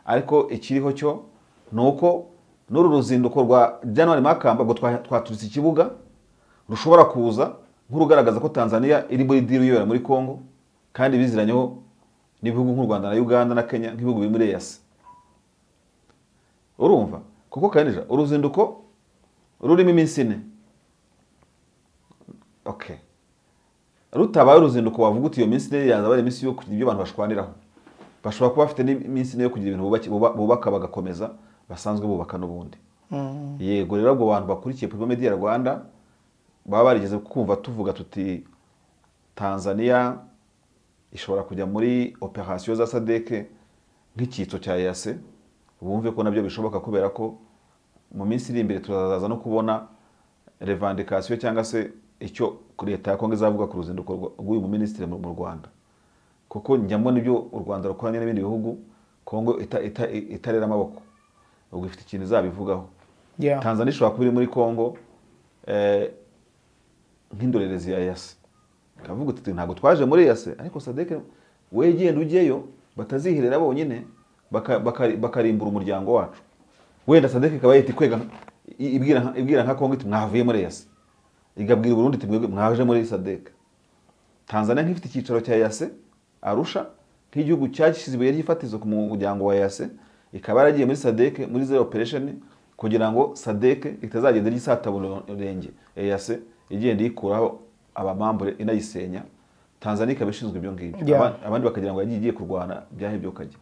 Ariko ikiriho cyo nuko n'uru ruzinduko rwa January Makamba ngo twaturitse ikibuga rushobora kuza nk'urugaragaza ko Tanzania iri muri deal yibera muri Kongo kandi biziranyeho n'ibihugu nk'u Rwanda na Uganda na Kenya nk'ibihugu biri muri EAC. Urumva kuko kanija uruzinduko rurimo iminsi ine. Okay. Rutabaye uruzinduko wavuga uti iyo minsi ine yaza bari iminsi yo kugira ibyo abantu bashwaniraho. Bashobora kuba bafite n'iminsi ine yo kugira ibintu bubaka bagakomeza basanzwe bubaka n'ubundi. Yego rero ubwo bantu bakurikiye Premier Media Rwanda baba barigeze kumva tuvuga tuti Tanzania ishobora kujya muri operation za SADC nk'icyitso cya EAC, bumve ko nabyo bishoboka kubera ko mu minsi iri imbere turazaza no kubona revendication cyangwa se icyo leta ya Kongo izavuga ku ruzinduko rw'uyu muminisitiri mu Rwanda. Kuko njya mbona ibyo u Rwanda rukoranye n'ibindi bihugu Kongo itarera amaboko, ubwo ifite ikintu izabivugaho. Tanzania ishobora kuba iri muri Kongo nk'indorerezi ya EAC. Kavuga uti ntabwo twaje muri EAC ariko SADC we genda ujyeyo batazihirera bonyine bakarimbura umuryango wacu. Wenda SADC ikaba yita kwega ibwira nka Kongo iti mwavuye muri EAC, igabwira Burundi iti mwaje muri SADC. Tanzania nk'ifite icyicaro cya EAC Arusha nk'igihugu cyashyize ibuye ry'ifatizo ku muryango wa EAC, ikaba yaragiye muri SADC muri zero operation kugira ngo SADC itazagenda ryisataburenge EAC igenda yikuraho abamambure inayisenya. Tanzania ikaba ishinzwe ibyo ngibyo. Abandi bakagira ngo yagiye igiye kurwana byahebye ukajya.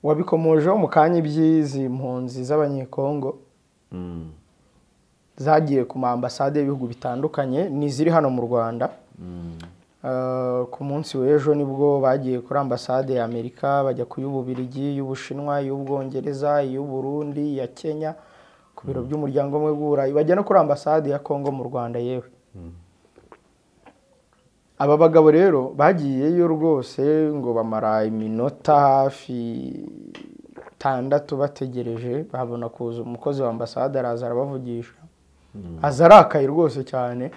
Wabikomojeho mu kanya iby'izi mpunzi z'Abanyekongo zagiye ku ma ambasade y'ibihugu bitandukanye n'iziri hano mu Rwanda. Ku munsi w'ejo nibwo bagiye kuri ambasade ya Amerika, bajya ku y'Ububirigi, y'Ubushinwa, y'Ubwongereza, y'Uburundi, ya Kenya, ku biro by'umuryango umwe w'Uburayi, bajya no kuri ambasade ya Kongo mu Rwanda yewe. Aba bagabo rero bagiyeyo rwose ngo bamara iminota hafi 6 bategereje, babona kuza umukozi wa ambasade araza arabavugisha. Aza arakaye rwose cyane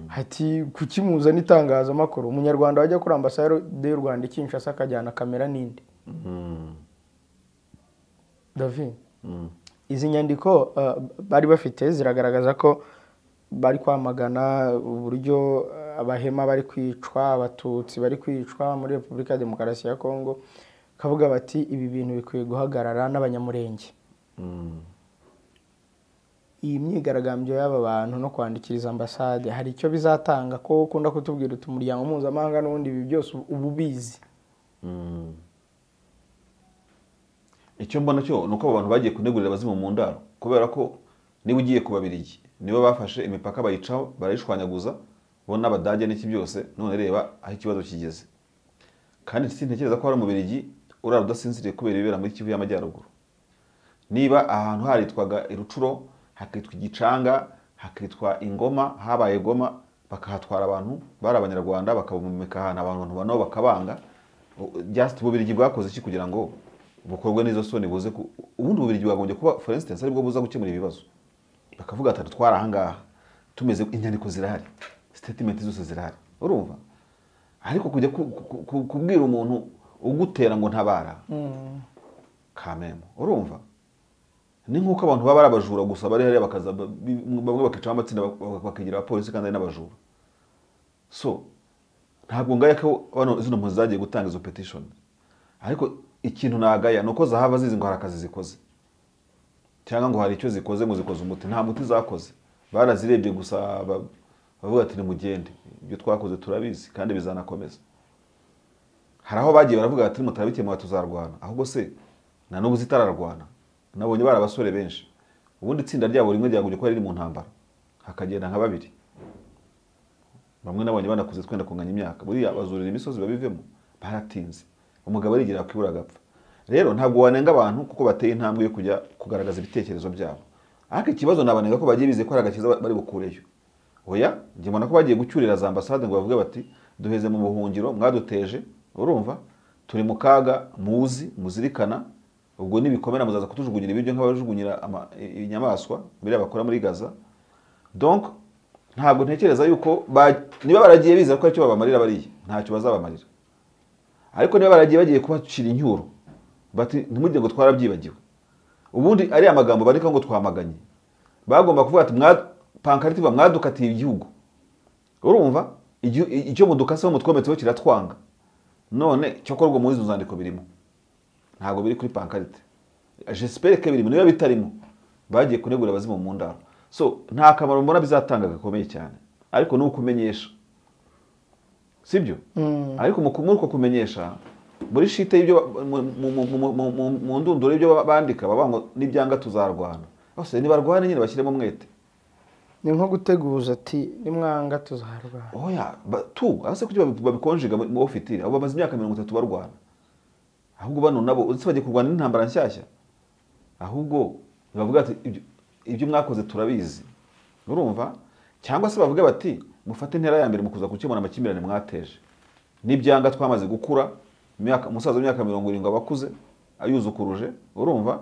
ati kuki muzana itangazamakuru, umunyarwanda wajya kuri ambasade y'u Rwanda i Kinshasa akajyana kamera nindi. David, izi nyandiko bari bafite ziragaragaza ko bari kwamagana uburyo abahema bari kwicwa, abatutsi bari kwicwa muri Repubulika ya Demokarasi ya Kongo, kavuga bati ibi bintu bikwiye guhagarara n'abanyamurenge. Iyi myigaragambyo y'aba bantu no kwandikiriza ambasade hari icyo bizatanga ko ukunda kutubwira uti umuryango mpuzamahanga n'ubundi ibi byose ubu bizi? Icyo mbona cyo nuko abo bantu bagiye kunegurira abazimu mu ndaro, kubera ko niba ugiye ku Babirigi nibo bafashe imipaka bayicaho barayishwanyaguza bo n'Abadage n'iki byose, none reba aho ikibazo kigeze. Kandi sintekereza ko hari umubirigi urara udasinziriye kubera ibibera muri Kivu y'Amajyaruguru. Niba ahantu haritwaga Irucuro, hakitwa Igicanga, hakitwa Ingoma, habaye Goma, bakahatwara abantu bari Abanyarwanda bakabumeka ahantu abantu bano bakabanga. Just Ububirigi bwakoze iki kugira ngo bukorwe n'izo soni buze ubundi Ububirigi bwagombye kuba for instance aribwo buza gukemura ibibazo. Bakavuga ati twara aha ngaha tumeze, inyandiko zirahari, statement zose zirahari, urumva? Ariko kujya kubwira umuntu ugutera ngo ntabara kamemo, urumva? Ni nkuko abantu baba ari abajura gusa bari hariya bakaza bamwe bakica amatsinda bakigira abapolisi kandi ari n'abajura. So ntabwo ngaya ko bano zino mpunzi zagiye gutanga izo petition, ariko ikintu nagaya nuko zahava zizi ngo hari akazi zikoze cyangwa ngo hari icyo zikoze, ngo zikoze umuti. Nta muti zakoze, barazirebye gusa bavuga ati nimugende, ibyo twakoze turabizi kandi bizanakomeza. Hari aho bagiye baravuga ati mutarabikemura tuzarwana, ahubwo se na n'ubu zitararwana. Nabonye bari abasore benshi, ubundi itsinda ryabo rimwe ryagombye kuba riri mu ntambara hakagenda nka babiri, bamwe nabonye banakuze twenda kunganya imyaka, buriya bazurira imisozi babivemo, baratinze, umugabo arigira kwibura agapfa. Rero ntabwo wanenga abantu kuko bateye intambwe yo kujya kugaragaza ibitekerezo byabo, ariko ikibazo nabanenga ko bagiye bize ko ari agakiza bari bukureyo. Oya, njye mbona ko bagiye gucyurira za ambasade ngo bavuge bati duheze mu buhungiro mwaduteje, urumva turi mu kaga muzi muzirikana, ubwo nibikomera muzaza kutujugunyira ibiryo nk'abajugunyira inyamaswa biriya bakora muri Gaza. Donc ntabwo ntekereza yuko niba baragiye biza ko aricyo babamarira bariya, ntacyo bazabamarira. Ariko niba baragiye bagiye kubacira incyuro bati ntimugire ngo twarabyibagiwe, ubundi ari amagambo barika ngo twamaganye, bagomba kuvuga ati pankarite mwadukatiye igihugu, urumva icyo mudukase mutwometseho kiratwanga, none cyokorwa muri izo nzandiko birimo ntabwo biri kuri pankarite. J'espère que birimo, niba bitarimo bagiye kunegura abazimu mu ndaro. So nta kamaro mbona bizatanga gakomeye cyane, ariko ni ukumenyesha, sibyo? Ariko mu kumuriko kumenyesha muri shite y'ibyo mu ndunduro y'ibyo bandika baba ngo nibyanga tuzarwana, bose nibarwane nyine bashyiremo umwete. Ni nko guteguza ati nimwanga tuzarwana. Oya tu ase kuki babikonjiga mu ofitire, abo bamaze imyaka 30 barwana, ahubwo bano nabo uzi bagiye kurwana n'intambara nshyashya, ahubwo bavuga ati ibyo mwakoze turabizi, urumva? Cyangwa se bavuga bati mufate intera ya mbere mukuza gukemura amakimbirane mwateje, nibyanga twamaze gukura, umusaza w'imyaka 70 abakuze ayuzukuruje, urumva?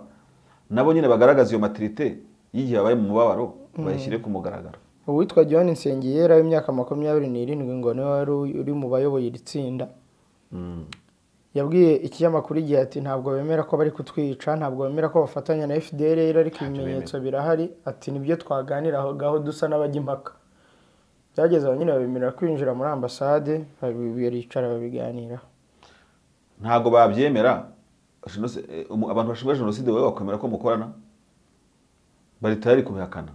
Nabo nyine bagaragaza iyo maturité y'igihe babaye mu mubabaro, bayishyire ku mugaragaro. Uwitwa John Nsengiyera w'imyaka 27 ngo niwe wari uri mu bayoboye iri tsinda, yabwiye ikinyamakuru igihe ati ntabwo bemera ko bari kutwica, ntabwo bemera ko bafatanya na FDLR, ariko ibimenyetso birahari, ati nibyo twaganiraho dusa n'abajya impaka. Byageze aho nyine babemerera kwinjira muri ambasade, baricara babiganiraho. Ntabwo babyemera. Abantu bashinzwe jenoside wowe wakwemera ko mukorana? Bari tayari kubihakana,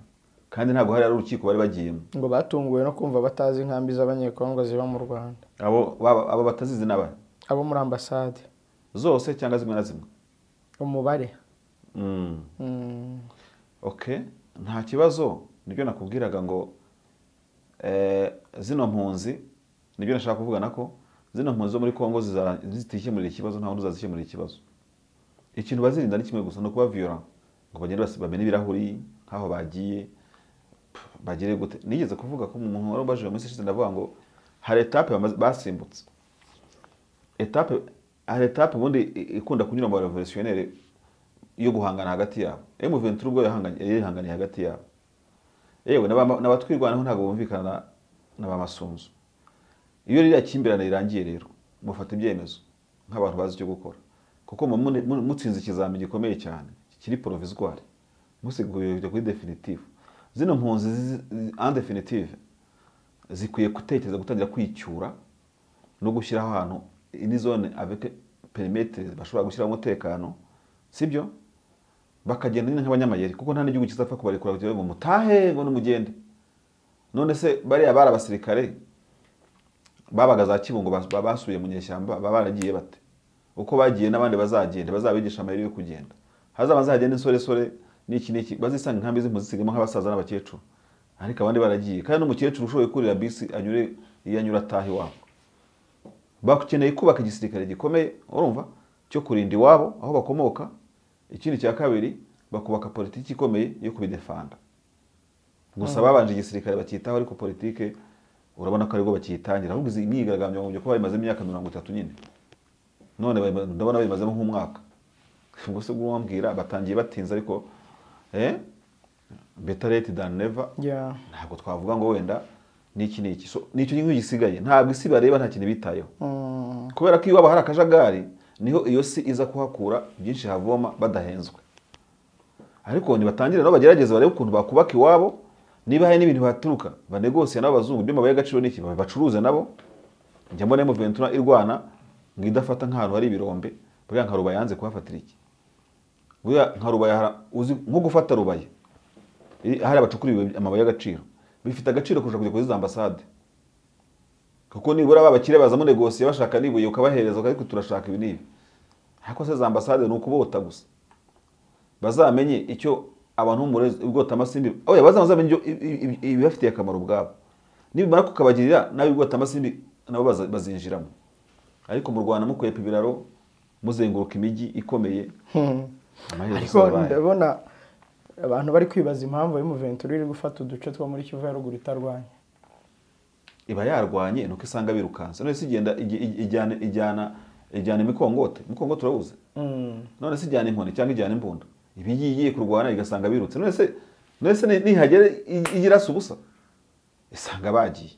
kandi ntabwo hari urukiko bari bagiyemo. Ngo batunguwe no kumva batazi inkambi z'Abanyekongo ziba mu Rwanda. Abo batazizi n'abari abo muri ambasade zose cyangwa zimwe na zimwe umubare. Okay, nta kibazo. Nibyo nakubwiraga ngo zino mpunzi, nibyo nashaka kuvuga nako zino mpunzi zo muri Kongo zitikemurira ikibazo, nta wundi uzazikemurira ikibazo. Ikintu bazirinda ni kimwe gusa, no kuba violent ngo bagende bamene ibirahuri nkaho bagiye bagire gute. Nigeze kuvuga ko umuntu wari ubajije muri session ndavuga ngo hari etape basimbutse, etape hari etape ubundi ikunda kunyura mu revolutionnaire yo guhangana hagati yabo. M23 ubwo yahanganye hagati yabo, yewe n'abatwirwanaho ntabwo bumvikana na ba Masunzu. Iyo ririya kimbirane rirangiye rero mufata ibyemezo nk'abantu bazi icyo gukora, kuko mutsinze ikizami gikomeye cyane kiri provisoire, musiguye kujya kuri definitive. Zino mpunzi en definitive zikwiye gutekereza gutangira kwicyura no gushyiraho ahantu ini zone avec perimetre bashobora gushyiraho umutekano, sibyo? Bakagenda nyine nk'abanyamayeri, kuko nta n'igihugu kizapfa kubarekura kugira ngo mutahe ngo n'umugende. None se bariya bari abasirikare babaga za Kibungo basubiye mu nyeshyamba, baba baragiye bate? Uko bagiye n'abandi bazagenda bazabigisha amayeri yo kugenda, hazaba bazagenda insoresore n'iki n'iki, bazisanga inkambi z'impunzi zigamo nk'abasaza n'abakecuru, ariko abandi baragiye. Kandi n'umukecuru ushoboye kurira bisi anyure iyo anyura ataha iwabo. Bakeneye kubaka igisirikare gikomeye, urumva, cyo kurinda iwabo aho bakomoka. Ikindi cya kabiri, bakubaka politiki ikomeye yo kubidefanda. Gusa babanje igisirikare bakitaho, ariko politike urabona ko aribwo bakiyitangira. Ahubwo izi myigaragambyo ngo kuba bimaze imyaka 30 nyine, none ndabona bimazemo nk'umwaka. Ubwo se guwambwira batangiye batinze, ariko better late than never. Ntabwo twavuga ngo wenda niki niki. So nicyo kintu gisigaye, ntabwo isi bareba, nta kintu bitayeho. Kubera ko iwabo hari akajagari, niho iyo si iza kuhakura byinshi havoma badahenzwe. Ariko nibatangire nabo bagerageze barebe ukuntu bakubaka iwabo, niba hari n'ibintu baturuka banegosiye n'abazungu by'amabuye y'agaciro n'iki bacuruze nabo. Njya mbona M23 irwana ngo idafata nk'ahantu hari ibirombe, buriya nka Rubaya yanze kuhafatira iki, buriya nka Rubaya uzi nko gufata Rubaya hari abacukura amabuye y'agaciro bifite agaciro kurusha kujya kuri za ambasade, kuko nibura babakire baza mu negosiye bashaka nibuye ukabahereza ariko turashaka ibi n'ibi. Ariko se za ambasade ni ukubota gusa, bazamenye icyo abantu murezi ubwota amasimbi oya bazamenye ibibafitiye akamaro ubwabo, nibimara kukabagirira nabi ubwota amasimbi nabo bazinjiramo. Ariko mu Rwanda mukwepa ibiraro muzenguruka imijyi ikomeye. Ariko ndabona abantu bari kwibaza impamvu M23 iri gufata uduce two muri Kivu ya ruguru itarwanya. Iba yarwanye nuko isanga birukanse. None se igenda ijyana imikongote, imikongote urabuze. None se ijyana inkoni cyangwa ijyana imbunda. Ibi yigiye kurwana igasanga birutse. None se nihagere igirasa ubusa isanga bagiye.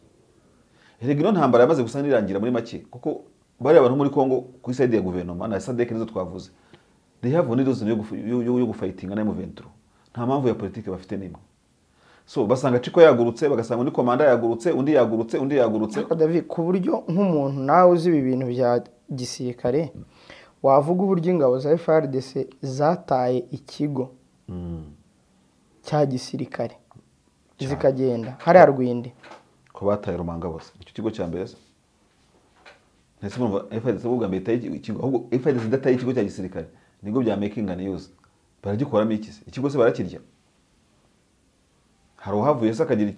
Erega ino ntambara yamaze gusa nirangira muri make, kuko bari abantu muri Kongo ku side ya guverinoma na SADC nizo twavuze. They have only those yo gufightinga na M23. Nta mpamvu ya politike bafite nimwe. So basanga Chiko yagurutse, bagasanga undi komanda yagurutse, undi yagurutse, undi yagurutse. Ariko David, ku buryo nk'umuntu nawe uzi ibi bintu bya gisirikare wavuga uburyo ingabo za FARDC zataye ikigo cya gisirikare zikagenda hariya Rwindi, ko bataye Rumanga bose icyo kigo cya mbere se ntese murumva FARDC ubwa mbere itaye ikigo, ahubwo FARDC idataye ikigo cya gisirikare nibwo bya making news baragikoramo iki se? Ikigo se barakirya, hari uhavuye se akagira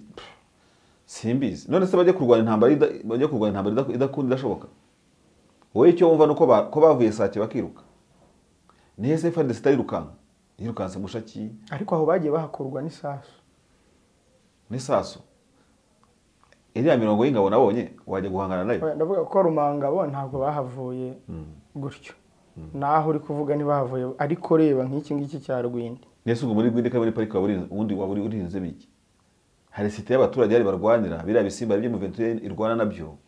simbizi. None se bajye kurwana intambara, bajye kurwana intambara idakunda idashoboka. Wowe icyo wumva nuko ko bavuye Sake bakiruka. Nihe se FARDC itayirukanka? Yirukanse Mushaki. Ariko aho bagiye bahakurwa n'isasu. N'isasu. Iriya mirongo y'ingabo nabonye wajya guhangana nayo. Ndavuga ko Rumanga bo ntabwo bahavuye gutyo. Naho uri kuvuga ntibahavuye, ariko reba nk'iki ngiki cya Rwindi. Nese ubwo muri Rwindi kandi muri parike waburi ubundi waburi urinze biki? Hari site y'abaturage ari barwanira biriya bisimba byo M23 irwana nabyo.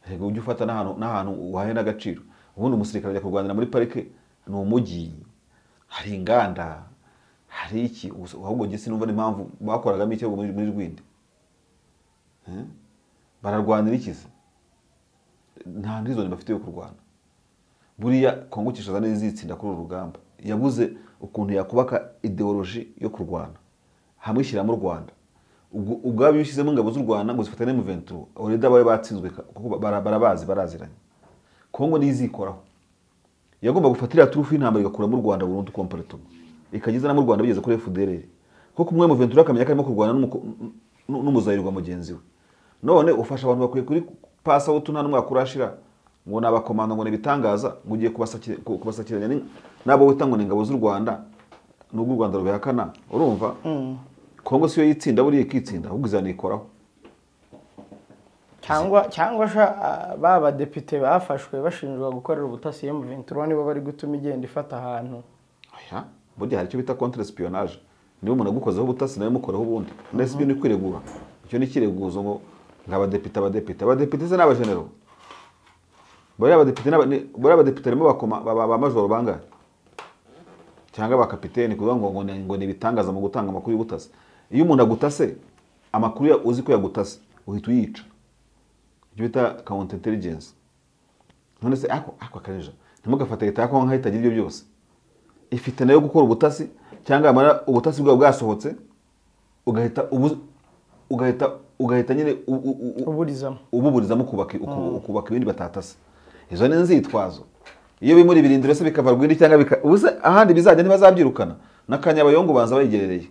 Rego ujye ufata n'ahantu uhahe n'agaciro. Ubundi umusirikare ajya kurwanira muri parike ni umujyi, hari inganda, hari iki, ahubwo nge sinumva n'impamvu bakoragamo icyo muri Rwindi. Bararwanira iki se? Nta reason bafite yo kurwana. Buriya Kongo Kinshasa n'izitsinda kuri uru rugamba yabuze ukuntu yakubaka ideology yo kurwana hamwe ishyira mu Rwanda. Ubwabo bishyizemo ingabo z'u Rwanda ngo zifatane mu M23 already abaye batsinzwe kuko barabazi baraziranye. Kongo nizikoraho yagomba gufatira turufu y'intambara igakura mu Rwanda burundu completo ikageza na mu Rwanda bigeze kuri FDLR, kuko kumwe mu M23 akamenya karimo kurwana n'umuzayirwa mugenzi we. None ufasha abantu bakwiye kuri pass out nta numwe akurashira ngo nabakomanda ngo nibitangaza ngo ugiye kubasakiranya nabo wita ngo ni ingabo z'u Rwanda nubwo u Rwanda rubihakana. Urumva Kongo siyo yitsinda buriye ikitsinda ahubwo izanikoraho. Cyangwa baba depite bafashwe bashinjwa gukorera ubutasi M23 nibo bari gutuma igenda ifata ahantu. Oya, burya hari icyo bita contre espionnage. Niba umuntu agukozeho ubutasi nawe mukoreho ubundi. Ndetse ibyo ni kwiregura. Icyo ni kireguzo ngo ngabadepite se n'abagenero. Buriya abadepite barimo bakoma ba majoro bangahe cyangwa ba kapiteni kuvuga ngo ngo ni bitangaza mu gutanga amakuru y'ubutasi. Iyo umuntu agutase amakuru uzi ko yagutase uhita uyica, ibyo bita counter intelligence. None se ako akareja ntimugafate leta yako nkaho itagira ibyo byose, ifite nayo gukora ubutasi cyangwa amara ubutasi bwawe bwasohotse ugahita nyine ububurizamo ukubaka ibindi batatase. Izo ni nzitwazo. Iyo bimuri birindiro se bikava Rwindi cyangwa ubuse ahandi bizajya ntibazabyirukana n'akanyabayongo banza bayigerereye.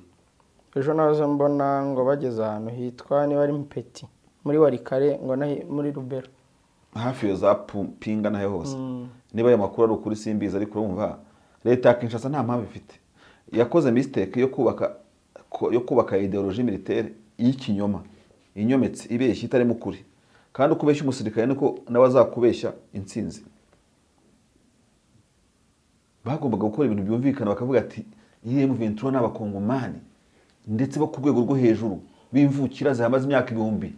Ejo nazo mbona ngo bageze ahantu hitwa niba ari Mpeti muri Warikare ngo nahi muri Rubero hafi yo za Pinga nahe hose. Niba aya makuru ari ukuri simbizi, ariko urumva leta ya Kinshasa nta mpamvu ifite. Yakoze mistake yo kubaka ideologie militaire y'ikinyoma inyometse ibeshya itari mukuri, kandi ukubeshya umusirikare niko nawe azakubeshya intsinzi. Bagombaga gukora ibintu byumvikana bakavuga ati iyi M23 n'abakongomani ndetse bo ku rwego rwo hejuru b'imvukira zihamaze imyaka ibihumbi,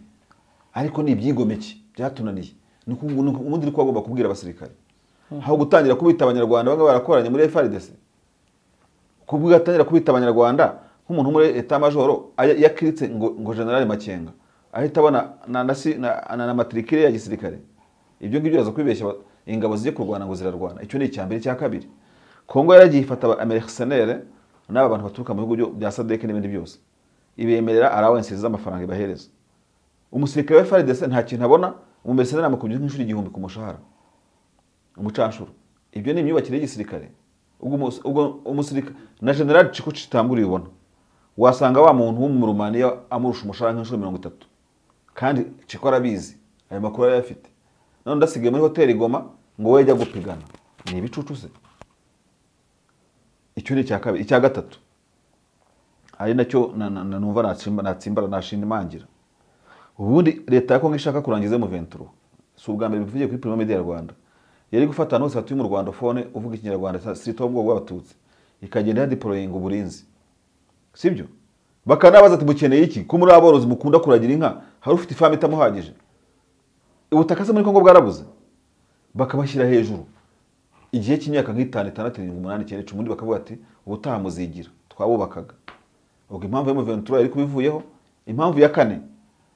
ariko ni ibyigomeke byatunaniye. Niko ubundi niko bagomba kubwira abasirikare, aho gutangira kubita abanyarwanda bamwe barakoranye muri FARDC. Kubwo atangira kubita abanyarwanda nk'umuntu muri état major yakiritse ngo General Makenga ahita abona na matricule ya gisirikare. Ibyo ngibyo yaza kwibeshya ingabo ziye kurwana ngo zirarwana. Icyo ni icyambere. Cya kabiri, Kongo yaragiye ifata amercenaire n'aba bantu baturuka mu bihugu bya SADC n'ibindi byose, ibemerera allowance z'amafaranga ibahereza. Umusirikare wa FARDC nta kintu abona, umumercenaire amukubye nk'inshuro 1000 ku mushahara, umucanshuro. Ibyo ni imyubakire y'igisirikare. Ubwo umusirikare na General Chiko Chitamburi ubona wasanga wa muntu w'umurumaniya amurusha umushahara nk'inshuro 30, kandi Chiko arabizi, ayo makuru arayafite. None ndasigaye muri hoteli Goma ngo we ajya gupigana, ni ibicucu se? Icyo ni icya kabiri. Icya gatatu ari nacyo numva natsimbara nashinmangira, ubundi leta ya Kongo ishaka kurangiza M23, si ubwa mbere bivugiye kuri Primo Media Rwanda, yari gufata ahantu hose hatuye mu Rwandophone uvuga ikinyarwanda sirito wo bwoko bw'abatutsi, ikagenda yadeployinga uburinzi, sibyo? Bakanabaza ati mukeneye iki ko muri aborozi mukunda kuragira inka, hari ufite ifamu itamuhagije, ubutaka se muri Kongo bwarabuze? Bakabashyira hejuru igihe cy'imyaka nk'itanu, 6, 7, 8, 9, 10, ubundi bakavuga ati ubutaha muzigira twabubakaga. Ubwo impamvu ya M23 yari kubivuyeho. Impamvu ya kane,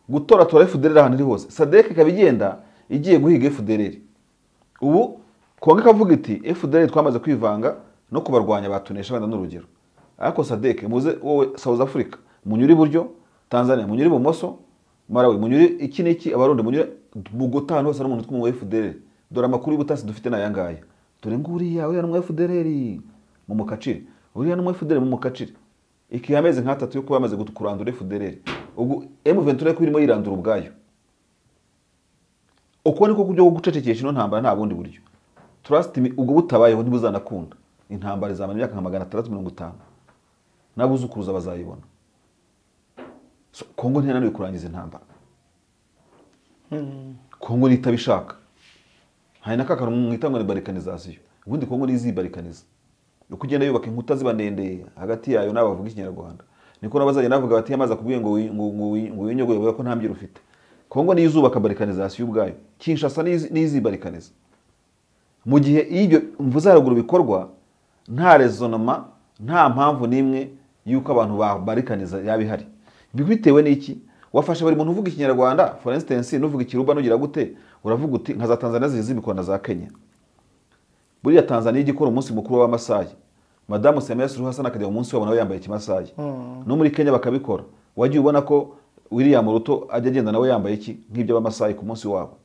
gutoratora FDLR ahantu iri hose, SADC ikaba igenda igiye guhiga FDLR. Ubu Kongo ikavuga iti FDLR twamaze kwivanga no kubarwanya batunesha wenda n'urugero, ariko SADC muze, wowe South Africa munyuri iburyo, Tanzania munyuri ibumoso, Malawi munyuri iki n'iki, abarundi munyuri mu gutana hose n'umuntu tw'umu FDLR. Dore amakuru y'ubutasi dufite n'aya ngaya, dore nguriya uriya n'umu FDLR mu mukacire, uriya n'umu FDLR mu mukacire. Ikihe amezi nk'atatu yo kuba bamaze kurandura FDLR. Ubwo M23 ko irimo yirandura ubwayo. Uko niko kubyo gucecekesha ino ntambara, nta bundi buryo. Trust me, ubwo butabayeho ntibuzanakunda. Intambara izamara imyaka nka 650, n'abuzukuruza bazayibona. So, Kongo ntiyananiwe kurangiza intambara. Kongo nitabishaka. Hari n'akakantu mwita ngo ni balkanisation. Ubundi Kongo nizibalkaniza. Uko ugenda yubaka inkuta ziba ndende hagati yayo n'abavuga ikinyarwanda, niko nabazajya navuga bati yamaze akubwiye ngo winyogoye bavuga ko nta mbyiro ufite. Kongo niyo izubaka balkanisation ubwayo. Kinshasa nizibalkaniza. Mu gihe ibyo mvuze haruguru bikorwa, nta raisonnement, nta mpamvu n'imwe yuko abantu babarikaniza yaba ihari. Bitewe n'iki? Wafashe buri muntu uvuga ikinyarwanda, for instance nuvuga ikiruba nugira gute, uravuga uti nka za Tanzania zizibikora na za Kenya. Buriya Tanzania igikora umunsi mukuru w'Abamasai, Madamu Samia Suluhu Hassan akajya mu munsi wabo nawe yambaye ikimasayi. No muri Kenya bakabikora. Wagiye ubona ko William Ruto ajya agenda nawe yambaye iki nk'ibyo Abamasai ku munsi wabo.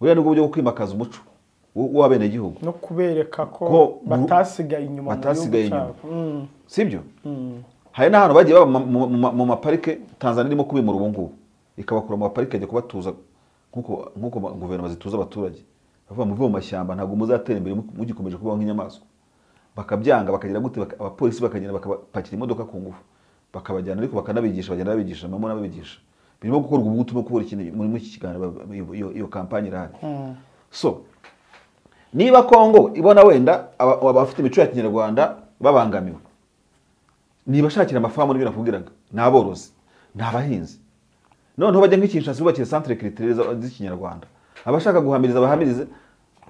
Buriya nubwo buryo bwo kwimakaza umuco w'abenegihugu no kubereka ko batasigaye inyuma mu gihugu cyabo. Sibyo? Hari n'ahantu bagiye baba mu maparike Tanzania irimo kubimura ubu ngubu, ikabakura mu maparike ajya kubatuza nk'uko guverinoma zituza abaturage. Bavuga muve mu mashyamba ntabwo muzatera imbere mugikomeje kubaho nk'inyamaswa. Bakabyanga bakagira gute, abapolisi bakagenda bakabapakira imodoka ku ngufu bakabajyana, ariko bakanabigisha, bagenda babigisha, mama n'ababigisha. Birimo gukorwa ubu ngubu kubura ikintu muri iki kiganiro, iyo kampanye irahari. So niba Kongo ibona wenda abafite imico ya kinyarwanda babangamiwe, niba shakira amafamu n'ibyo nakubwiraga, ni aborozi, ni abahinzi, noneho bajya nk'ikinshasa bubakire centre culturelle z'ikinyarwanda, abashaka guhamiriza bahamirize,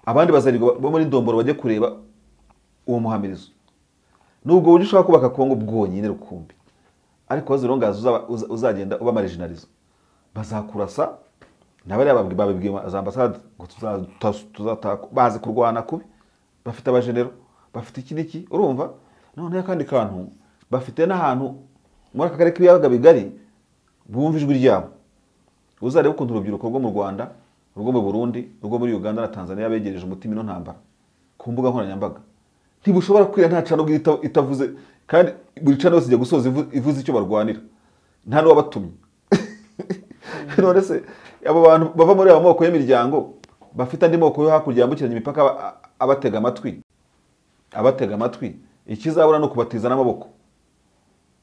abandi bazarirwa bo muri Ndomboro bajye kureba uwo muhamirizo. Nubwo buryo ushaka kubaka Kongo bwonyine rukumbi, ariko wazirongaza uzagenda uba marginalize, bazakurasa. Nabari babibwiye za ambassade ngo tuzataka, bazi kurwana kubi, bafite abajenero, bafite iki n'iki, urumva? None akandi kantu bafite n'ahantu muri aka karere k'ibiyaga bigari bumva ijwi ryabo. Uzarebe ukuntu urubyiruko rwo mu Rwanda, rwo mu Burundi, rwo muri Uganda na Tanzania begereje umutima ino ntambara ku mbuga nkoranyambaga. Ntibushobora kwira nta cano itavuze, kandi buri cano yose ijya gusoza ivuze icyo barwanira, nta n'uwabatumye. None se abo bantu bava muri abo moko y'imiryango bafite andi moko yo hakurya yambukiranya imipaka abatega amatwi, ikizabura no kubatiza n'amaboko.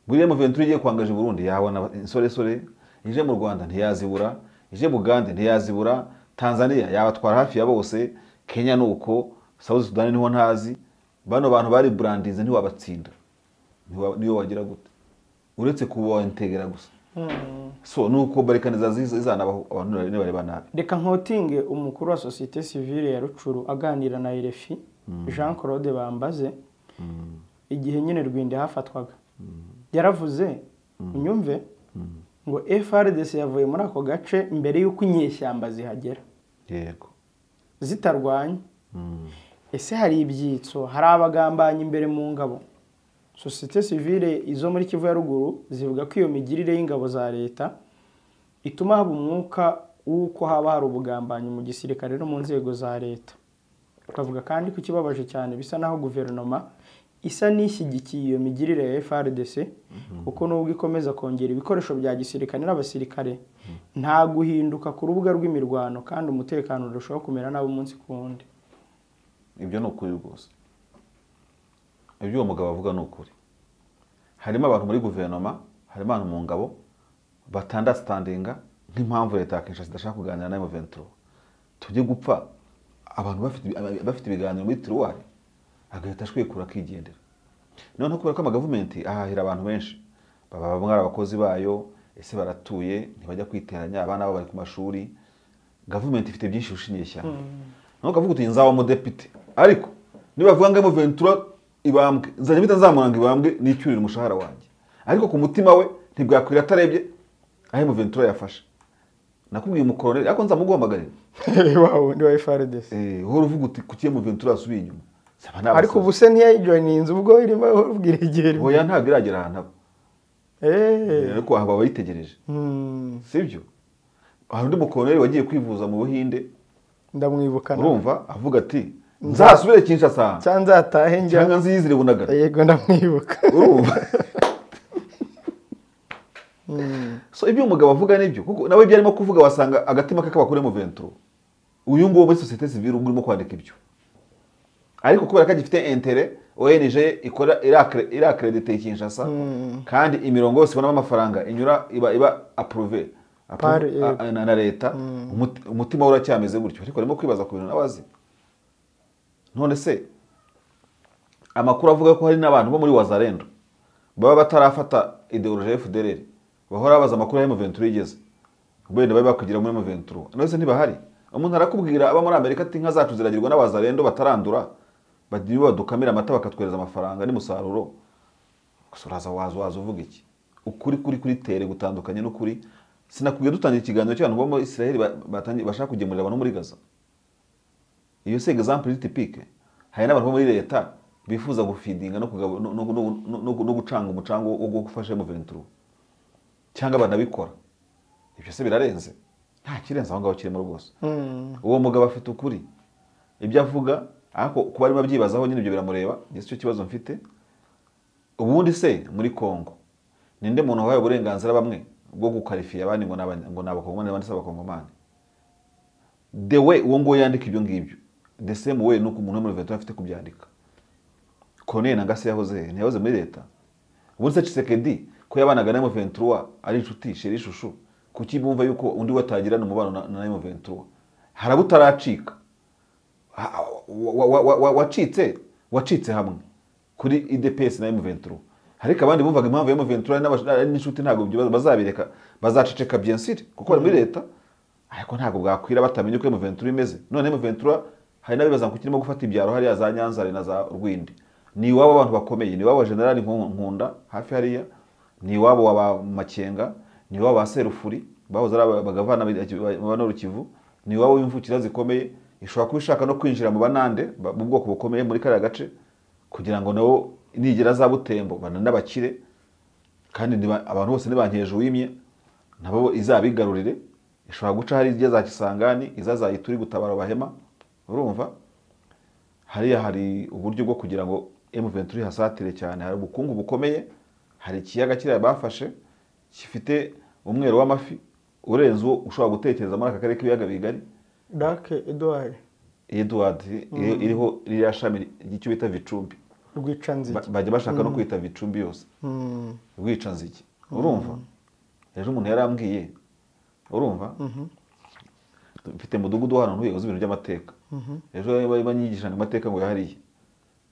Buriya M23 igiye kwangaje Burundi yabona insoresore, ije mu Rwanda ntiyazibura, ije Bugande ntiyazibura, Tanzania yabatwara hafi ya bose, Kenya nuko, South Sudan niho ntazi. Bano bantu bari brandinze ntiwabatsinda, niyo wagira gute uretse kubaintegra gusa. So nuko barikaniza zizanabaho abantu ne bareba nabi. Reka nkotinge umukuru wa société civile ya Rucuru aganira na RFI, Jean Claude Bambaze. Igihe nyine Rwindi hafatwaga yaravuze, unyumve, ngo FARDC yavuye muri ako gace mbere y'uko inyeshyamba zihagera. Yego. Zitarwanya. Ese hari ibyitso, hari abagambanyi imbere mu ngabo? Société civile izo muri Kivu ya ruguru zivuga ko iyo migirire y'ingabo za leta ituma haba umwuka w'uko haba hari ubugambanyi mu gisirikare no mu nzego za leta. Bavuga kandi ko ikibabaje cyane bisa naho guverinoma isa n'ishyigikiye iyo migirire ya FARDC, kuko nubwo ikomeza kongera ibikoresho bya gisirikare n'abasirikare, nta guhinduka ku rubuga rw'imirwano, kandi umutekano urushaho kumera nabi umunsi ku wundi. Ibyo ni ukuri rwose, ibyo uwo mugabo avuga ni ukuri. Harimo abantu muri guverinoma, harimo abantu mu ngabo bataunderstandinga nk'impamvu leta ya Kinshasa idashaka kuganira na M23. Tujye gupfa abantu bafite ibiganiro muri tiroir, agahita ashwekura akigendera. Noneho kubera ko amagavumenti ahahira abantu benshi, baba bamwe ari abakozi bayo, ese baratuye, ntibajya kwiteranya, abana babo bari ku mashuri. Gavumenti ifite byinshi ushingiye cyane. Noneho ukavuga uti nzaba umudepite, ariko nibavuga ngo M23 ibambwe, nzajya mpita nzamura ngo ibambwe nicyurire umushahara wanjye. Ariko ku mutima we ntibwakwira atarebye aho M23 yafashe. Nakubwiye umukoroneri, ariko nzamuguhamagarira. Wa wundi wa FARDC. Uhora uvuga uti kuki M23 yasubiye inyuma? Ariko ubu se ntiyayijoininze ubwo irimo ubwira igihe rimwe. Oya, ntabwo iragera ahantu aba. Ariko aha bayitegereje. Sibyo? Hari undi mukoroneri wagiye kwivuza mu Buhinde. Ndamwibuka. Urumva avuga ati nzasubire Kinshasa. Cyangwa nzatahe njya. Cyangwa nziyizire Bunagana. Yego, ndamwibuka. Urumva? So ibyo umugabo avuga nibyo, kuko nawe ibyo arimo kuvuga wasanga agatima ke k'abakuru mu M23. Uyu nguwo muri société civile ubwo urimo kwandika ibyo. Ariko kubera ko agifite intérêt, ONG ikora iraccrédité Kinshasa, kandi imirongo yose ibonamo amafaranga inyura iba approuvé na leta, umutima we uracyameze gutyo. Ariko arimo kwibaza ku bintu nawe azi. None se amakuru avuga ko hari n'abantu bo muri Wazalendo baba batarafata idéologie ya FDLR, bahora babaza amakuru ya M23 igeze, wenda babe bakugira muri M23. None se ntibahari? Umuntu arakubwira aba muri Amerika ati inka zacu ziragirwa n'Abazalendo batarandura, bagiye badukamira amata bakatwereza amafaranga n'umusaruro. Gusa uraza waza uvuga iki? Ukuri kuri kuri tere gutandukanye n'ukuri. Sinakubwiye dutangira ikiganiro cy'abantu bo muri Israel bashaka kugemurira abantu muri Gaza. Iyo se exemple typique. Hari n'abantu bo muri leta bifuza gufeedinga no gucanga umucango wo gufasha M23, cyangwa banabikora. Ibyo se birarenze? Nta kirenze aho ngaho kirimo rwose. Uwo mugabo afite ukuri ibyo avuga, ariko kuba arimo abyibazaho nyine ibyo biramureba. Ni cyo kibazo mfite. Ubundi se muri Kongo ninde muntu wahaye uburenganzira bamwe bwo guqualifiya abandi ngo ngo n'abakongomani abandi se abakongomani? The way uwo nguwo yandika ibyo ngibyo, the same way nuko umuntu wo muri M23 afite kubyandika. Corneille Nangaa se yahoze he? Ntiyahoze muri leta? Ubundi se Tshisekedi ko yabanaga na M23 ari inshuti chéri chouchou, kuki bumva yuko undi watagirana umubano na M23? Haraba utaracika, wacitse hamwe kuri UDPS na M23, ariko abandi bumvaga impamvu ya M23 ari n'inshuti ntabwo ibyo bazabireka, bazaceceka bien sûr kuko bari muri leta, ariko ntabwo bwakwira batamenye uko M23 imeze. None M23 hari n'abibaza ngo kirimo gufata ibyaro hariya za Nyanzare na za Rwindi, ni iwabo abantu bakomeye, ni iwabo wa General Nkunda hafi hariya, ni iwabo wa ba Makenga, ni iwabo ba Serufuri bahoze ari abagavana ba Nord Kivu, ni iwabo w'imvukira zikomeye. Ishobora kuba ishaka no kwinjira mu banande mu bwoko bukomeye muri kariya gace, kugira ngo nabo nigera za Butembo bananabakire, kandi abantu bose nibankeje uwimye nabo izabigarurire. Ishobora guca hari igeza za Kisangani, izaza ituri gutabara bahema. Urumva hariya hari uburyo bwo kugira ngo M23 hasatire cyane, hari ubukungu bukomeye, hari ikiyaga kiriya bafashe gifite umwero w'amafi urenze uwo ushobora gutekereza muri aka karere k'ibiyaga bigari. Lake Edouard. Edouard iriho ririya shami ry'icyo bita Vicumbi. Rwicanzige. Bajya bashaka no kwita Vicumbi yose. Rwicanzige. Urumva? Ejo umuntu yarambwiye. Urumva? Mfite mudugudu hano ntuye uzi ibintu by'amateka. Ejo bari banyigisha amateka ngo yahariye.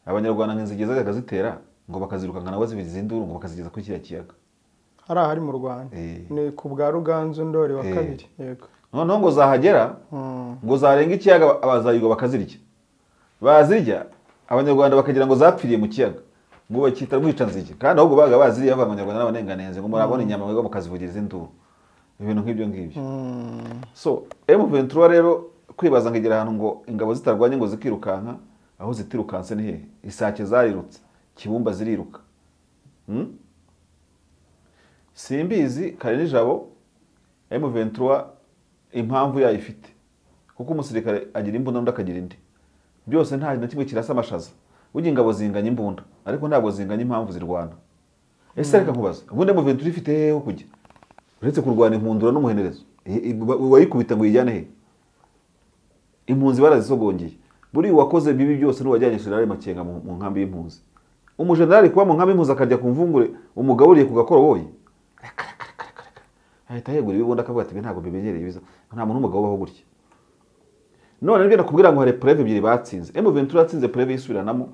Abanyarwanda nk'inzige zajyaga zitera ngo bakazirukanka nabo zibigize induru ngo bakazigeza kuri kiriya kiyaga. Hari ahari mu Rwanda. Ni ku bwa Ruganzu Ndori wa kabiri. Yego. Noneho ngo zahagera ngo zarenga ikiyaga abazayirwa bakazirya. Bazirya abanyarwanda bakagira ngo zapfiriye mu kiyaga. Ngo bakita rwicanzige kandi ahubwo baga baziriye bavuga abanyarwanda n'abanenganenze ngo murabona inyama mwebwe mukazivugiriza induru, ibintu nk'ibyo ngibyo. So M23 rero kwibaza ngo igera ahantu ngo ingabo zitarwanye ngo zikirukanka, aho zitirukanse ni hehe? Isake zarirutse, Kibumba ziriruka. Simbizi kare nijabo M23 impamvu yayifite, kuko umusirikare agira imbunda undi akagira indi, byose nta na kimwe kirasa amashaza. Burya ingabo zinganya imbunda ariko ntabwo zinganya impamvu zirwana. Ese reka nkubaze, ubundi M23 ifite hehe ho kujya uretse kurwana inkundura n'umuhenerezo? Wayikubita ngo yijyane he? Impunzi barazisogongeye. Buri wakoze bibi byose n'uwajyanye General Makenga mu nkambi y'impunzi. Umujenerali kuba mu nkambi y'impunzi akarya ku mvungure umugaburiye ku gakoroboyi, ahita yegura ibibunda akavuga ati ntabwo bimenyereye ibiza, nta muntu w'umugabo ubaho gutya. None nibyo nakubwira ngo hari preve ebyiri batsinze. M23 yatsinze preve yisubiranamo,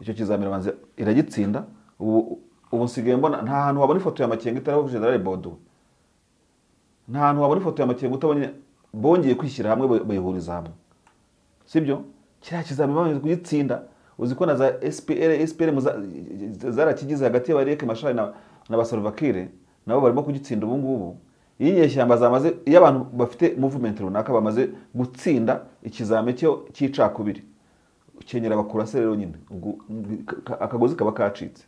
icyo kizamira banze iragitsinda. Ubu nsigaye mbona nta hantu wabona ifoto ya Makenga itariho General Baudouin, nta hantu wabona ifoto ya Makenga utabonye bongeye kwishyira hamwe bayihuriza hamwe, sibyo? Kiriya kizamini bamaze kugitsinda. Uzi ko na za SPR zarakigize hagati y'abareke Mashari na Basalvakire, nabo barimo kugitsinda ubu ngubu. Iyi nyeshyamba zamaze, iyo abantu bafite movement runaka bamaze gutsinda ikizame cyo cy'icakubiri, ukenyera bakurase rero nyine akagozi kaba kacitse.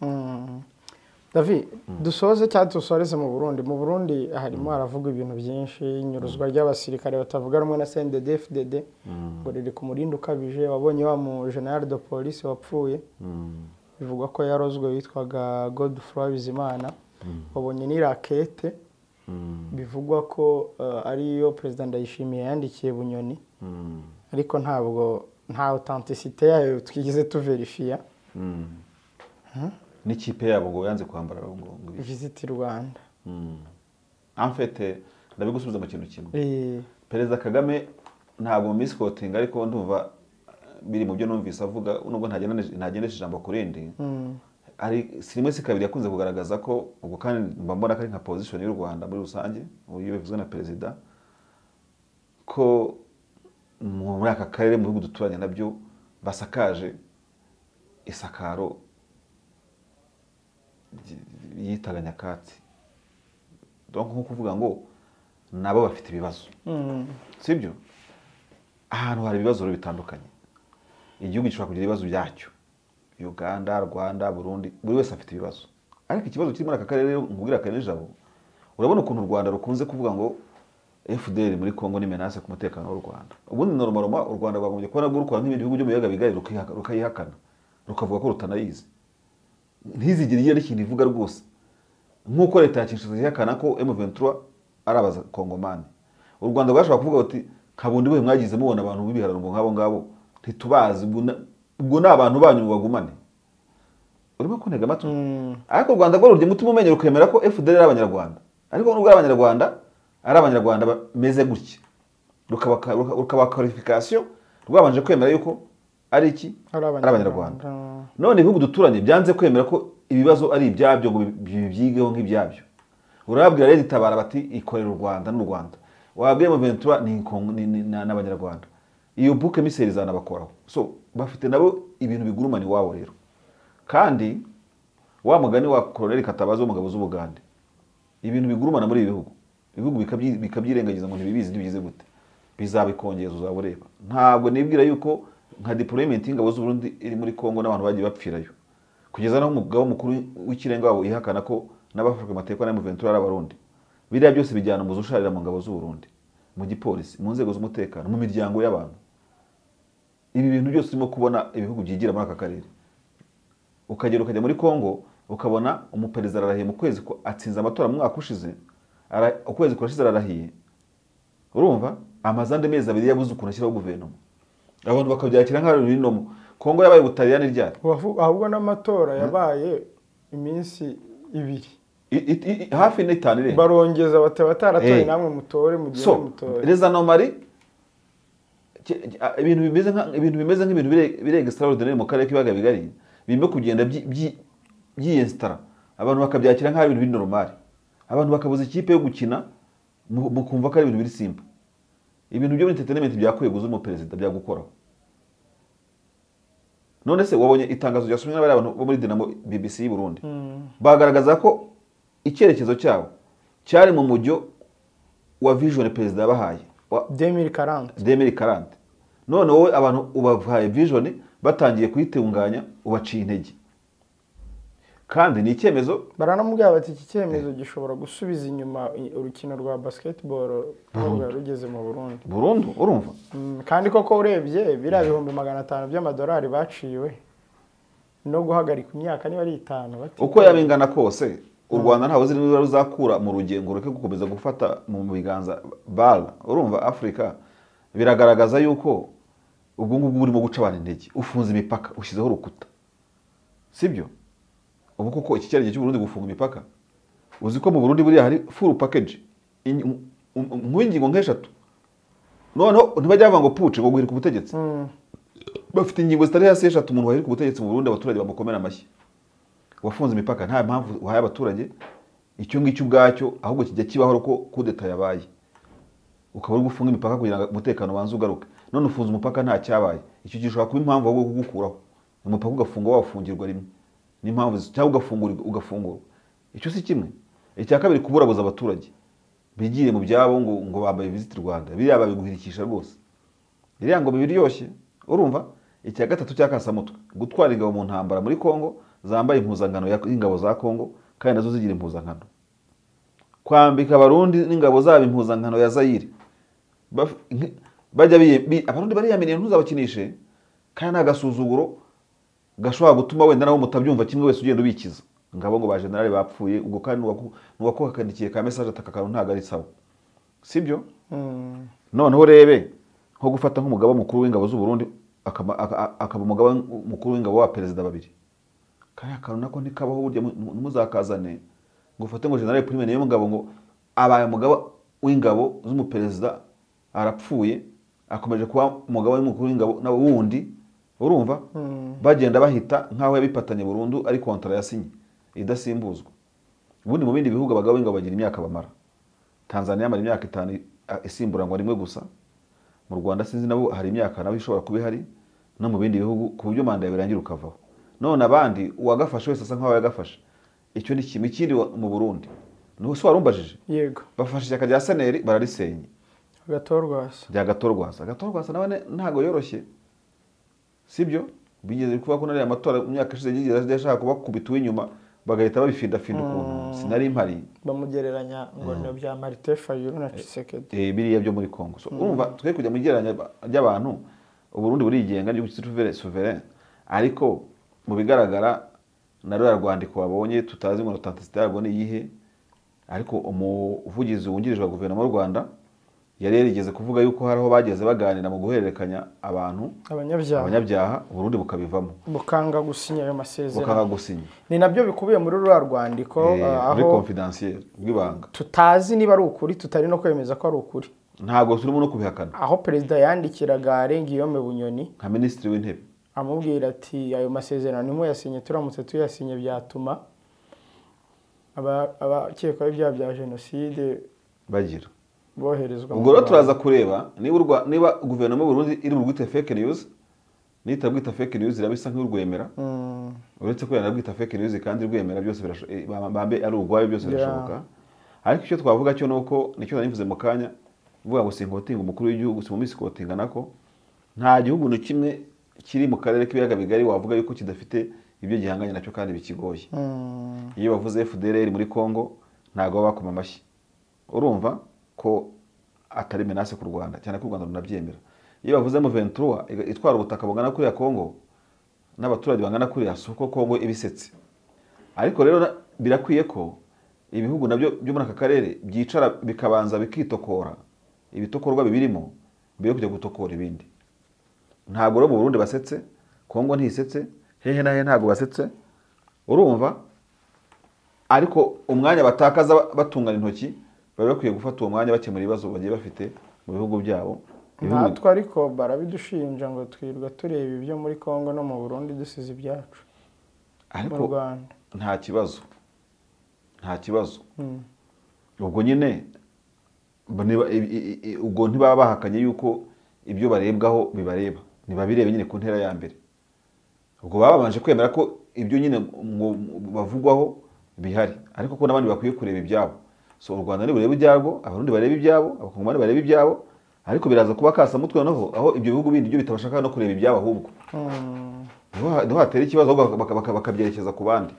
David, dusoze cyangwa dusoreze mu Burundi. Mu Burundi harimo haravuga ibintu byinshi, inyuruzwa ry'abasirikare batavuga rumwe na CNDD-FDD ngo riri ku murindi ukabije. Wabonye wa mu General de Police wapfuye, bivugwa ko yarozwe, witwaga Godefroid Bizimana. Wabonye ni rakete bivugwa ko ariyo President Ndayishimiye yandikiye Bunyoni, ariko ntabwo nta authenticité yayo twigeze tuverifia. N'ikipe yabo ngo yanze kwambara ngo Visit Rwanda. En fait ndabigusubiza mu kintu kimwe. Perezida Kagame ntabwo misquoting, ariko ndumva biri mu byo numvise avuga, nubwo ntagendesha ijambo kurindi. Ari sirimwe si kabiri yakunze kugaragaza ko ubwo, kandi mba mbona ko ari nka position y'u Rwanda muri rusange, uyu bivuzwe na perezida, ko muri aka karere mu bihugu duturanye nabyo basakaje isakaro yitaga nyakatsi. Donc nko kuvuga ngo nabo bafite ibibazo, sibyo? Ahantu hari ibibazo bitandukanye, igihugu gishobora kugira ibibazo byacyo, Uganda, Rwanda, Burundi, buri wese afite ibibazo. Ariko ikibazo kiri muri aka karere nkubwira kare nijabo, urabona ukuntu u Rwanda rukunze kuvuga ngo FDL muri Kongo ni menace ku mutekano w'u Rwanda. Ubundi normalement u Rwanda rwagombye kuba nabwo rukora nk'ibindi bihugu byo mu biyaga bigari, rukayihakana, rukavuga ko rutanayizi, ntizigire igira ikintu ivuga rwose. Nk'uko leta ya Kinshasa ihakana ko M23 ari abakongomani, u Rwanda rwashobora kuvuga bati kabundi we mwagize mubona abantu b'ibihararumbo nk'abo ngabo ntitubazi, ubwo ni abantu banyu bagumane. Urimo kuntega amatwi? Ariko u Rwanda rwo rurya umutima umenyera ukemera ko FDL ari abanyarwanda, ariko nubwo ari abanyarwanda, ari abanyarwanda bameze gutya, rukaba qualification rwabanje kwemera yuko ari iki, ari abanyarwanda. None ibihugu duturanye byanze kwemera ko ibibazo ari ibyabyo ngo bibyigeho nk'ibyabyo. Urababwira rero itabara bati ikorera u Rwanda n'u Rwanda, wabwiye M23 ni n'abanyarwanda, iyo bouc émissaire zanabakoraho. So bafite nabo ibintu bigurumana iwabo rero. Kandi wa mugani wa Colonel Katabazi w'umugabo z'Ubugande, ibintu bigurumana muri ibi bihugu, ibihugu bikabyirengagiza ngo ntibibizi, ntibigize gute, bizabikongeza uzabureba. Ntabwo nibwira yuko nka deployment y'ingabo z'u Burundi iri muri Kongo n'abantu bagiye bapfirayo, kugeza naho umugabo mukuru w'ikirenga wabo ihakana ko n'abafashwe amateka na M23 ari abarundi. Biriya byose bijyana umuzi usharira mu ngabo z'u Burundi, mu gipolisi, mu nzego z'umutekano, mu miryango y'abantu. Ibi bintu byose urimo kubona ibihugu byigira muri aka karere. Ukagera ukajya muri Kongo ukabona umuperezida ararahiye mu kwezi atsinze amatora mu mwaka ushize, ukwezi kurashize ararahiye. Urumva amaze andi mezi abiri yabuze ukuntu ashyiraho guverinoma, abantu bakabyakira nk'aho ari ibinomo. Kongo yabaye Ubutaliyani ryari? Ahubwo n'amatora yabaye iminsi ibiri, hafi n'itanu irenga, barongeza bati abataratoye namwe mutore, mugende mutore. Les anomalies, ibintu bimeze nk'ibintu biri extraordinaire mu karere k'ibiyaga bigari, birimo kugenda byiyinstara, abantu bakabyakira nk'aho ibintu biri normal, abantu bakabuza ikipe yo gukina mukumva ko ari ibintu biri simple. Ibintu byo muri entertainment byakwiye guza umuperezida byagukoraho. None se wabonye itangazo ryasomwe n'abari abantu bo muri Dinamo BBC y'u Burundi, bagaragaza ko icyerekezo cyabo cyari mu mujyo wa vision perezida yabahaye wa 2040. None wowe abantu ubahaye vision batangiye kuyitunganya ubaciye intege, kandi ni icyemezo baranamubwira bati iki cyemezo gishobora gusubiza inyuma urukino rwa basketball rugeze mu Burundi burundu. Urumva kandi koko urebye biriya 500,000 by'amadolari baciwe no guhagarika imyaka niba ari 5 uko yabingana kose u Rwanda ntawe uzi niba ruzakura mu rugengo reke gukomeza gufata mu biganza bala. Urumva Afrika biragaragaza yuko ubwo ngubwo burimo guca abantu intege, ufunze imipaka, ushyizeho urukuta, sibyo? Ubu koko iki cyerekezo cy'u Burundi gufunga imipaka, uzi ko mu Burundi buriya hari full package nk'ingingo nk'eshatu. Noneho ntibajya bavuga ngo puce ngo guhirika ubutegetsi, bafite ingingo zitari hasi eshatu umuntu wahirika ubutegetsi mu Burundi abaturage bamukomera amashyi. Wafunze imipaka nta mpamvu uhaye abaturage icyo ngicyo ubwacyo, ahubwo kijya kibaho ko kudeta yabaye, ukaba uri gufunga imipaka kugira ngo umutekano wanze ugaruke. None ufunze umupaka nta cyabaye, icyo gishobora kuba impamvu ahubwo kugukuraho umupaka ugafungwa wafungirwa rimwe n'impamvu cyangwa ugafungurwa ugafungurwa. Icyo si kimwe. Icya kabiri, kuburabuza abaturage bigire mu byabo ngo bambaye visit Rwanda, biriya babiguhirikisha rwose, biriya ngo bibiryoshye. Urumva icya gatatu cyakasamutwe, gutwara ingabo mu ntambara muri Kongo zambaye impuzankano y'ingabo za Kongo kandi nazo zigira impuzankano, kwambika abarundi n'ingabo zabo impuzankano ya Zaire, bajya abarundi bariyaminiye ntuzabakinishe, kandi agasuzuguro gashobora gutuma wenda nabo mutabyumva kimwe wese ugenda ubikiza ngabo ngo ba general bapfuye, ubwo kandi nuwakokandikiye ka message ataka kantu ntago ari sawa, sibyo? Noneho rebe nko gufata nk'umugaba mukuru w'ingabo z'u Burundi akaba umugaba mukuru w'ingabo wa perezida babiri, kaya kantu nako ntikabaho burya muzakazane ngo ufate ngo general Prime niyo mugabo ngo abaye umugaba w'ingabo z'umuperezida arapfuye akomeje kuba umugaba mukuru w'ingabo nawe wundi. Urumva bagenda bahita nkaho yabipatanye burundu ari kontra yasinye idasimbuzwa. Ubundi mu bindi bihugu abagabo b'ingabo bagira imyaka bamara. Tanzania amara imyaka 5 isimburangwa rimwe gusa. Mu Rwanda sinzi nabo hari imyaka nabo ishobora kuba ihari, no mu bindi bihugu ku buryo manda yabirangira ukavaho. None abandi uwagafashe wese asa nkaho yagafashe. Icyo ni kimwe. Ikindi mu Burundi niho se warumbajije? Yego. Bafashe ishyaka rya Seneri bararisenye. Gatorwasa. Rya Gatorwasa. Gatorwasa nawe ntago yoroshye, sibyo? Bigeze kuba ko nari amatora mu myaka ishize yigeze ashaka kubakubita inyuma bagahita babifindafinda ukuntu sinari impari bamugereranya ngo no bya Martin Fayulu na Tshisekedi biriya byo muri Kongo. So urumva twe kujya mu gereranya ry'abantu, Uburundi burigenga n'igihugu souverain, ariko mu bigaragara na rwa rwandiko wabonye tutazi ngo authenticité yarwo ni iyihe, ariko umuvugizi wungirije wa guverinoma y'u Rwanda yari yarigeze kuvuga yuko hariho bageze baganira mu guhererekanya abantu abanyabyaha Burundi bukabivamo bukanga gusinya ayo masezerano, bukanga gusinya. Ni nabyo bikubiye muri rwa rwandiko aho confidentiel rw'ibanga tutazi niba ari ukuri, tutari no kwemeza ko ari ukuri, ntago turimo no kubihakana. Aho perezida yandikiraga Guillaume Bunyoni nka minisitiri w'intebe amubwira ati ayo masezerano nimwe yasinye, turamutse tuyasinye byatuma abakekwaho ibyaha bya jenoside bagira boherezwa. Ubwo rero turaza kureba niba guverinoma y'u Burundi iri mu fake news, nitabwita fake news iraba isa nk'urwemera, uretse ko yanabwita fake news kandi rwemera byose bambe ari urwayo byose birashoboka. Ariko icyo twavuga cyo nuko nicyo nanivuze mu kanya mvuga ngo sinkotinga umukuru w'igihugu simumisi kotinga nako, nta gihugu na kimwe kiri mu karere k'ibiyaga bigari wavuga yuko kidafite ibyo gihanganye nacyo kandi bikigoye. Iyo bavuze FDLR muri Kongo ntago bakoma amashyi, urumva ko atari menace ku Rwanda, cyane ko u Rwanda runabyemera. Iyo bavuze M23 itwara ubutaka bungana kuriya Kongo n'abaturage bangana kuriya, soko Kongo ibisetse. Ariko rero birakwiye ko ibihugu nabyo byo muri aka karere byicara bikabanza bikitokora ibitokorwa bibirimo mbere yo kujya gutokora ibindi. Ntabwo rero mu Burundi basetse, Kongo ntisetse, hehe na hehe ntabwo basetse, urumva. Ariko umwanya batakaza batungana intoki bari bakwiye gufata uwo mwanya bakemura ibibazo bagiye bafite mu bihugu byabo. Natwe ariko barabidushinja ngo twirwa tureba ibyo muri Kongo no mu Burundi dusize ibyacu. Ariko nta kibazo, nta kibazo. Ubwo nyine ubwo ntibaba bahakanye yuko ibyo barebwaho bibareba, ntibabirebe nyine ku ntera ya mbere. Ubwo babanje kwemera ko ibyo nyine bavugwaho bihari, ariko ko n'abandi bakwiye kureba ibyabo. So u Rwanda nibureba ibyarwo, Abarundi bareba ibyabo, Abakongomani bareba ibyabo, ariko biraza kuba kasa mutwe noneho aho ibyo bihugu bindi byo bitabashaka no kureba ibyabo, ahubwo niho hatera ikibazo, bakabyerekeza ku bandi.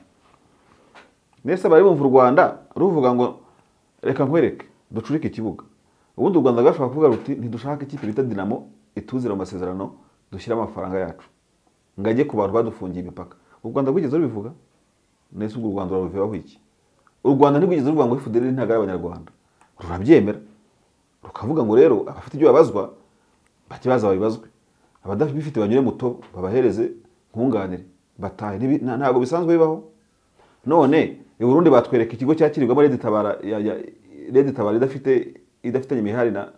Nese bari bumva u Rwanda ruvuga ngo reka nkwereke ducurike ikibuga. Ubundi u Rwanda rwashaka kuvuga ruti ntidushaka ikipe bita Dinamo ituzira mu masezerano, dushyira amafaranga yacu ngajye ku bantu badufungiye imipaka. U Rwanda rwigeze rubivuga? Nese ubwo u Rwanda rubivaho iki? U Rwanda ntirwigeze ruvuga ngo FDLR ntabwo ari Abanyarwanda, rurabyemera rukavuga ngo rero abafite ibyo babazwa bajye baza babibazwe, abadafite banyure muto babahereze nkunganire batahe. Ntabwo bisanzwe bibaho. None i Burundi batwereka ikigo cyakirirwamo Red Tabara Red Tabara idafitanye imihari na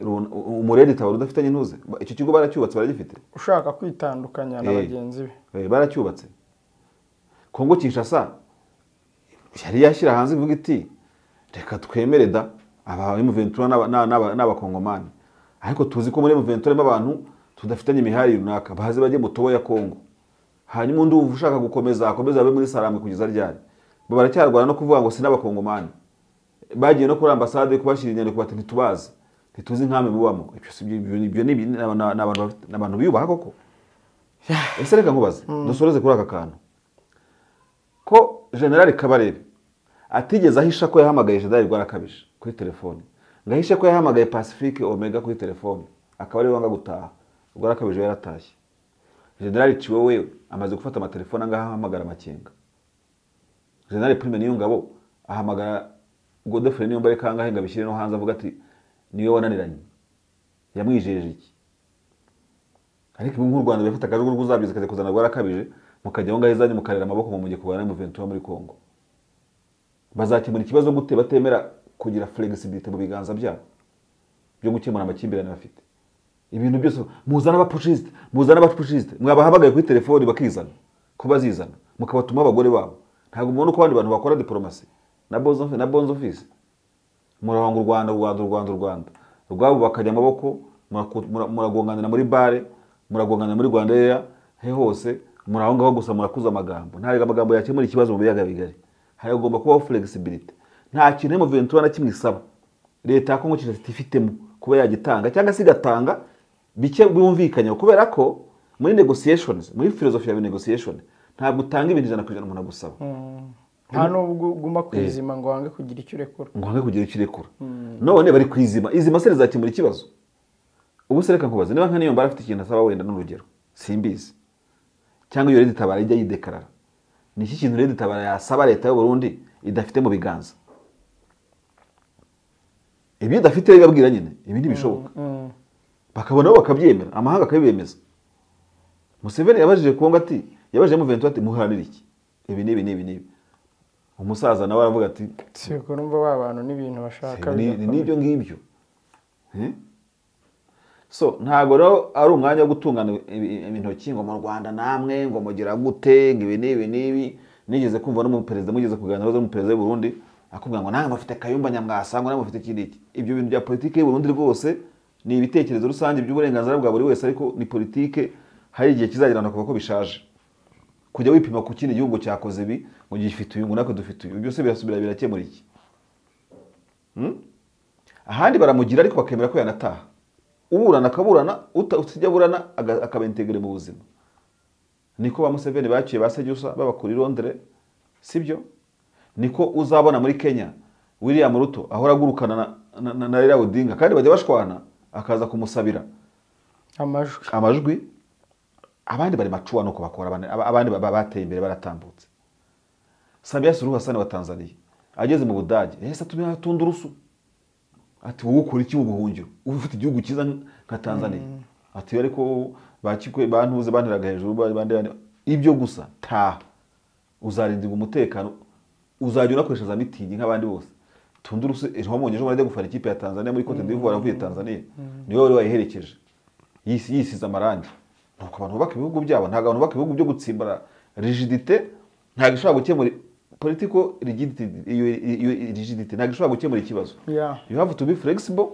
umuredi Tabara udafitanye ntuze. Icyo kigo baracyubatse, baragifite. Ushaka kwitandukanya na bagenzi be baracyubatse. Kongo Kinshasa yari yashyira hanze ivuga iti reka twemere da aba M23 n'abakongomani, ariko tuzi ko muri M23 harimo abantu tudafitanye imihari runaka, baze bajye mu tobo ya Kongo, hanyuma undi ushaka gukomeza akomeza abe muri Sarambwe kugeza ryari. Bo baracyarwana no kuvuga ngo sinabakongomani, bagiye no kuri ambasade kubashyira inyandiko bati ntitubazi, ntituzi nkame mubamo. Ibyo ni abantu biyubaha koko. Ese reka nkubaze dusoreze kuri aka kantu ko General Kabarebe atigeze ahisha ko yahamagaye General Rwarakabije kuri telefone, ngahisha ko yahamagaye Pacifique Omega kuri telefone, akaba ari wanga gutaha. Rwarakabije yaratashye. General Chiwewe amaze gufata amatelefone angaha ahamagara Makenga. General Prime Niyongabo ahamagara Godefroid Niyombare kangahe ngo abishyire no hanze avuga ati niwe wananiranye, yamwijeje iki? Ariko nk'u Rwanda bafata akajugujugu uzabyize kaze kuzana Rwarakabije, mukajya aho ngaho izanyu mukarera amaboko mu mujye kurwana na M23 muri Kongo. Bazakemura ikibazo gute batemera kugira flexibility mu biganza byabo byo gukemura amakimbirane bafite? Ibintu byose muzana abapushiste, muzana abapushiste, mwabahamagaye kuri telefone bakizana, ko bazizana mukabatuma abagore babo. Ntabwo mubona uko abandi bantu bakora diplomasi na bonzo office. Murabanga u Rwanda, u Rwanda, u Rwanda, u Rwanda rwabo bakajya amaboko, muragonganira muri bare, muragonganira muri Rwanda Air, he hose muraho ngaho gusa murakuza amagambo. Ntabwo amagambo yakemura ikibazo mu biyaga bigari. Hagomba kubaho flexibility. Nta kintu M23 na kimwe isaba leta ya Kongo Kinshasa ifitemo kuba yagitanga cyangwa se igatanga bike bumvikanye, kubera ko muri negotiations, muri philosophy ya negotiation, ntabwo utanga ibintu 100% umuntu agusaba. Nta nubwo uguma kwizima ngo wange kugira icyo urekura, ngo wange kugira icyo urekura. None bari kwizima, izima se rizakemura ikibazo? Ubu se reka nkubaze, niba nka Niyombare afite ikintu asaba wenda n'urugero simbizi, cyangwa iyo Red Tabara ijya yidekarara, ni iki kintu Red Tabara yasaba leta y'u Burundi idafite mu biganza? Ibi idafite bibabwira nyine ibi ntibishoboka, bakabona bo bakabyemera, amahanga akabibemeza. Museveni yabajije Kongo ati, yabajije M23 ati muharanira iki? Ibi n'ibi n'ibi n'ibi. Umusaza nawe aravuga ati siko numva ba bantu n'ibintu bashaka n'ibyo ngibyo. So ntago rero ari umwanya wo gutungana intoki ngo mu Rwanda namwe ngo mugira gute ngo ibi n'ibi n'ibi. Nigeze kumva no mu perezida, mugeze kuganira no mu perezida w'u Burundi akubwira ngo namwe mufite Kayumba Nyamwasa, ngo namwe mufite iki n'iki. Ibyo bintu bya politike y'u Burundi rwose ni ibitekerezo rusange by'uburenganzira bwa buri wese, ariko ni politike hari igihe kizagera nakuvuga ko bishaje. Kujya wipima ku kindi gihugu cyakoze ibi ngo gifite uyu ngo nako dufite uyu, byose birasubira birakemura iki? Ahandi baramugira ariko bakemera ko yanataha. Uburana akaburana, utajya burana akabentegere mu buzima. Niko ba Museveni baciye ba Sejusa babakura i Londres, sibyo? Niko uzabona muri Kenya William Ruto ahora agurukana na Raila Odinga, kandi bajya bashwana akaza kumusabira amajwi. Abandi bari macuwa nuko bakora, abandi bateye imbere baratambutse. Samia Suluhu Hassan wa Tanzania ageze mu Budage yahise atumira Tundurusu ati wowe ukora iki mu buhungiro, ufite igihugu cyiza nka Tanzania? Ati ariko bakikwe bantuze banteraga hejuru bandi ibyo gusa, ta uzarindirwa umutekano, uzajya unakoresha za mitingi nk'abandi bose. Tundurusu ejo wamubonye ejo barajya gufana ikipe ya Tanzania muri Cote d'Ivoire avuye Tanzania, niwe wari wayiherekeje yisize amarangi. Nuko abantu bubaka ibihugu byabo, ntabwo abantu bubaka ibihugu byo gutsimbara rigidité, ntabwo ishobora gukemura political rigidity, iyo rigidity ntabwo ishobora gukemura ikibazo. You have to be flexible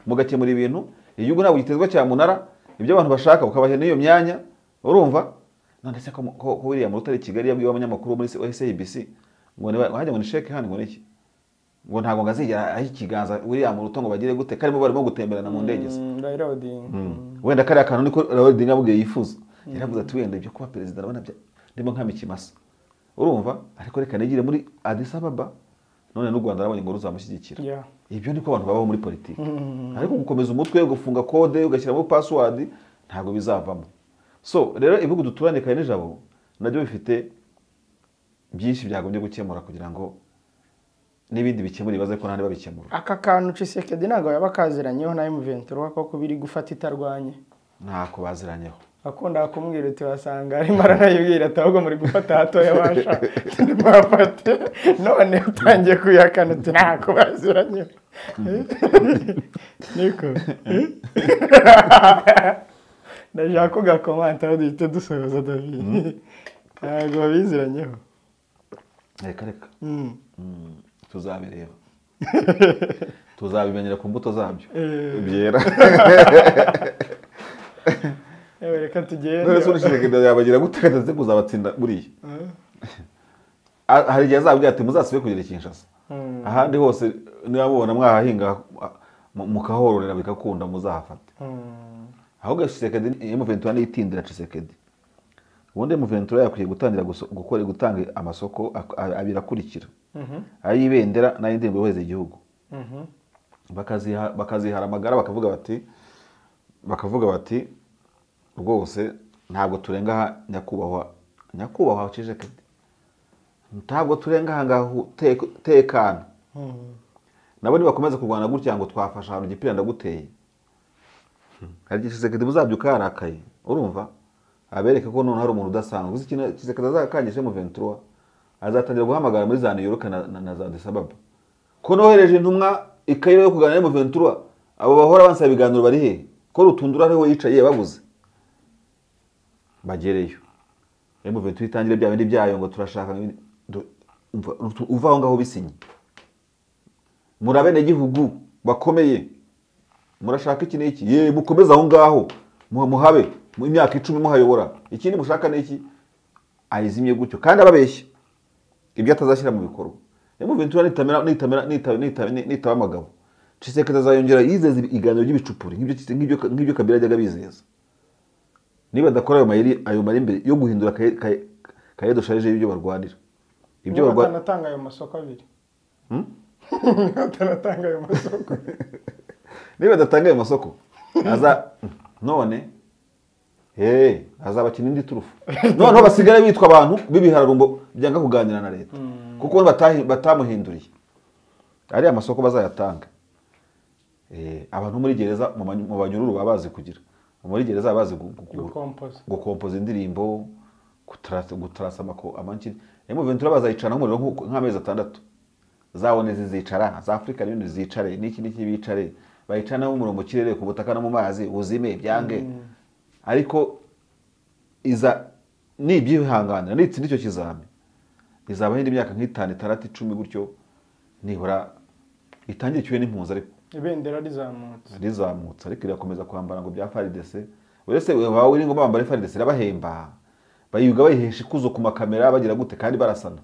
mugakemura ibintu. Igihugu ntabwo gitezwa cyamunara, ibyo abantu bashaka ukabaha n'iyo myanya, urumva? None se ko William Ruto ari Kigali yabwiye abanyamakuru muri SABC ngo hajya ngo ni sheke hano ngo niki ngo ntago ngazigera aho ikiganza William Ruto ngo bagire gute karimo barimo gutemberana mu ndege se. Raila Odinga wenda kariya kantu niko Raila Odinga abwiye yifuza, yaravuze ati wenda ibyo kuba perezida ndabona ndimo nkamikimasa, urumva, ariko reka nigire muri Addis Ababa none n'u Rwanda rabonye ngo ruzamushyigikira. Ibyo niko abantu babaho muri politiki. Ariko gukomeza umutwe ugafunga code ugashyiramo password ntago bizavamo. So rero ibihugu duturanye kandi nijabo nabyo bifite byinshi byagombye gukemura kugira ngo n'ibindi bikemura ibibazo ko ntandi babikemura. Aka kantu Tshisekedi ntago yabakaziranyeho na M23 ko kubiri gufata itarwanye. Ntako baziranyeho. Akunda kumubwira uti wasanga arimo aranayibwira ati ahubwo muri gufata hatoya basha ndimafate none utangiye kuyakana uti ntako baziranyeho. Niko ndashaka ko gakomanta aho duhita dusoza David. Ntabwo babiziranyeho. Reka reka tuzabireba, tuzabimenyera ku mbuto zabyo byera. Reka tugende. None se Tshisekedi yabagira gute kataze kuzabatsinda buriya? Hari igihe azabwira ati muzasibe kugera Kinshasa, ahandi hose niba mubona mwahahinga mukahororera bikakunda muzahafate. Ahubwo Tshisekedi M23 nitindira Tshisekedi, ubundi M23 yakwiye gutangira gukora gutanga amasoko abiri akurikira, ay'ibendera n'ay'indirimbo yohereza igihugu, bakazihara amagara bakavuga bati rwose ntabwo turenga aha nyakubahwa Tshisekedi, ntabwo turenga aha ngaho, tekana. Nabo nibakomeza kurwana gutya ngo twafasha ahantu igipira ndaguteye, hari igihe Tshisekedi buzabyuka yarakaye, urumva, abereke ko none hari umuntu udasanzwe. Uzi ikintu Tshisekedi azakangisha M23, azatangira guhamagara muri za New York na za Addis Ababa ko nohereje intumwa ikayiro yo kuganira na M23, abo bahora bansaba ibiganiro bari he? Ko Rutundura ariho yicaye babuze bagereyo. M23 itangire bya bindi byayo ngo turashaka uva aho ngaho bisinye, murabene gihugu bakomeye, murashaka iki n'iki, ye mukomeza aho ngaho muhabe mu myaka 10 muhayobora, ikindi mushaka n'iki, ayizimye gutyo kandi ababeshya ibyo atazashyira mu bikorwa. M23 nitamera nitamera nitaba amagabo, Tshisekedi azayongera yizeza ibiganiro by'ibicupuri nk'ibyo Kabila yajyaga bizeza. Niba adakora ayo mayeri, ayo mari imbere yo guhindura kaye de charge y'ibyo barwanira, ibyo barwanira batanatanga ayo masoko abiri. Batanatanga ayo masoko. Niba adatanga ayo masoko aza none azabakina indi turufu, noneho basigara bitwa abantu b'ibihararumbo byanga kuganira na leta kuko batamuhinduriye. Ari amasoko bazayatanga. Abantu muri gereza mu banyururu babazi kugira muri gereza bazi gukompoza indirimbo, gutarasa amankiri. M23 bazayicana umuriro nk'amezi 6, zawone zizicara za Africa n'ibindi zicare n'iki n'iki bicare bayicana umuriro mu kirere ku butaka no mu mazi uzime byange. Ariko iza nibyihanganira nitsinda icyo kizami izaba indi myaka nk'itanu 6 10 gutyo, nibura itangire cyuwe n'impunzi, ariko ibendera rizamutse ariko irakomeza kwambara ngo bya FARDC. Uretse bawe uri ngo bambara FARDC irabahemba, bayuga bayihesha ikuzo ku makamera bagira gute kandi barasana,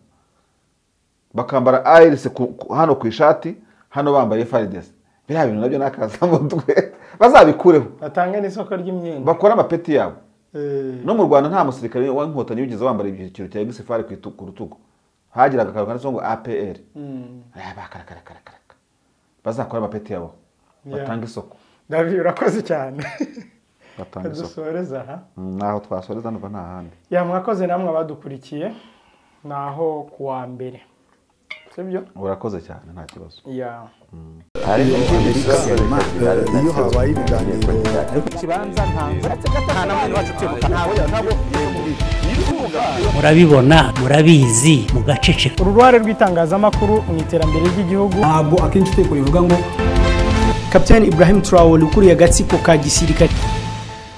bakambara ARC hano ku ishati, hano bambaye FARDC. Biriya bintu nabyo nakaza mutwe bazabikureho, batange n'isoko ry'imyenda, bakora amapeti yabo. No mu Rwanda nta musirikare w'inkotanyi wigeze wambara ikintu cya gisifari ku rutugu, hagiraga akantu kanditseho ngo APR. Bazakora amapeti yabo, batanga isoko. David urakoze cyane. Batanga isoko. Dusoreza aha. Naho twasoreza numva nta handi. Ya mwakoze namwe abadukurikiye, naho kuwa mbere. Sibyo? Urakoze cyane nta kibazo. Ya. Iyo habaye ibiganiro murabibona, murabizi, mugaceceka. Uruhare rw'itangazamakuru mu iterambere ry'igihugu. Ntabwo akenshi uteko rivuga ngo Captain Ibrahim Traore ukuriye agatsiko ka gisirikare.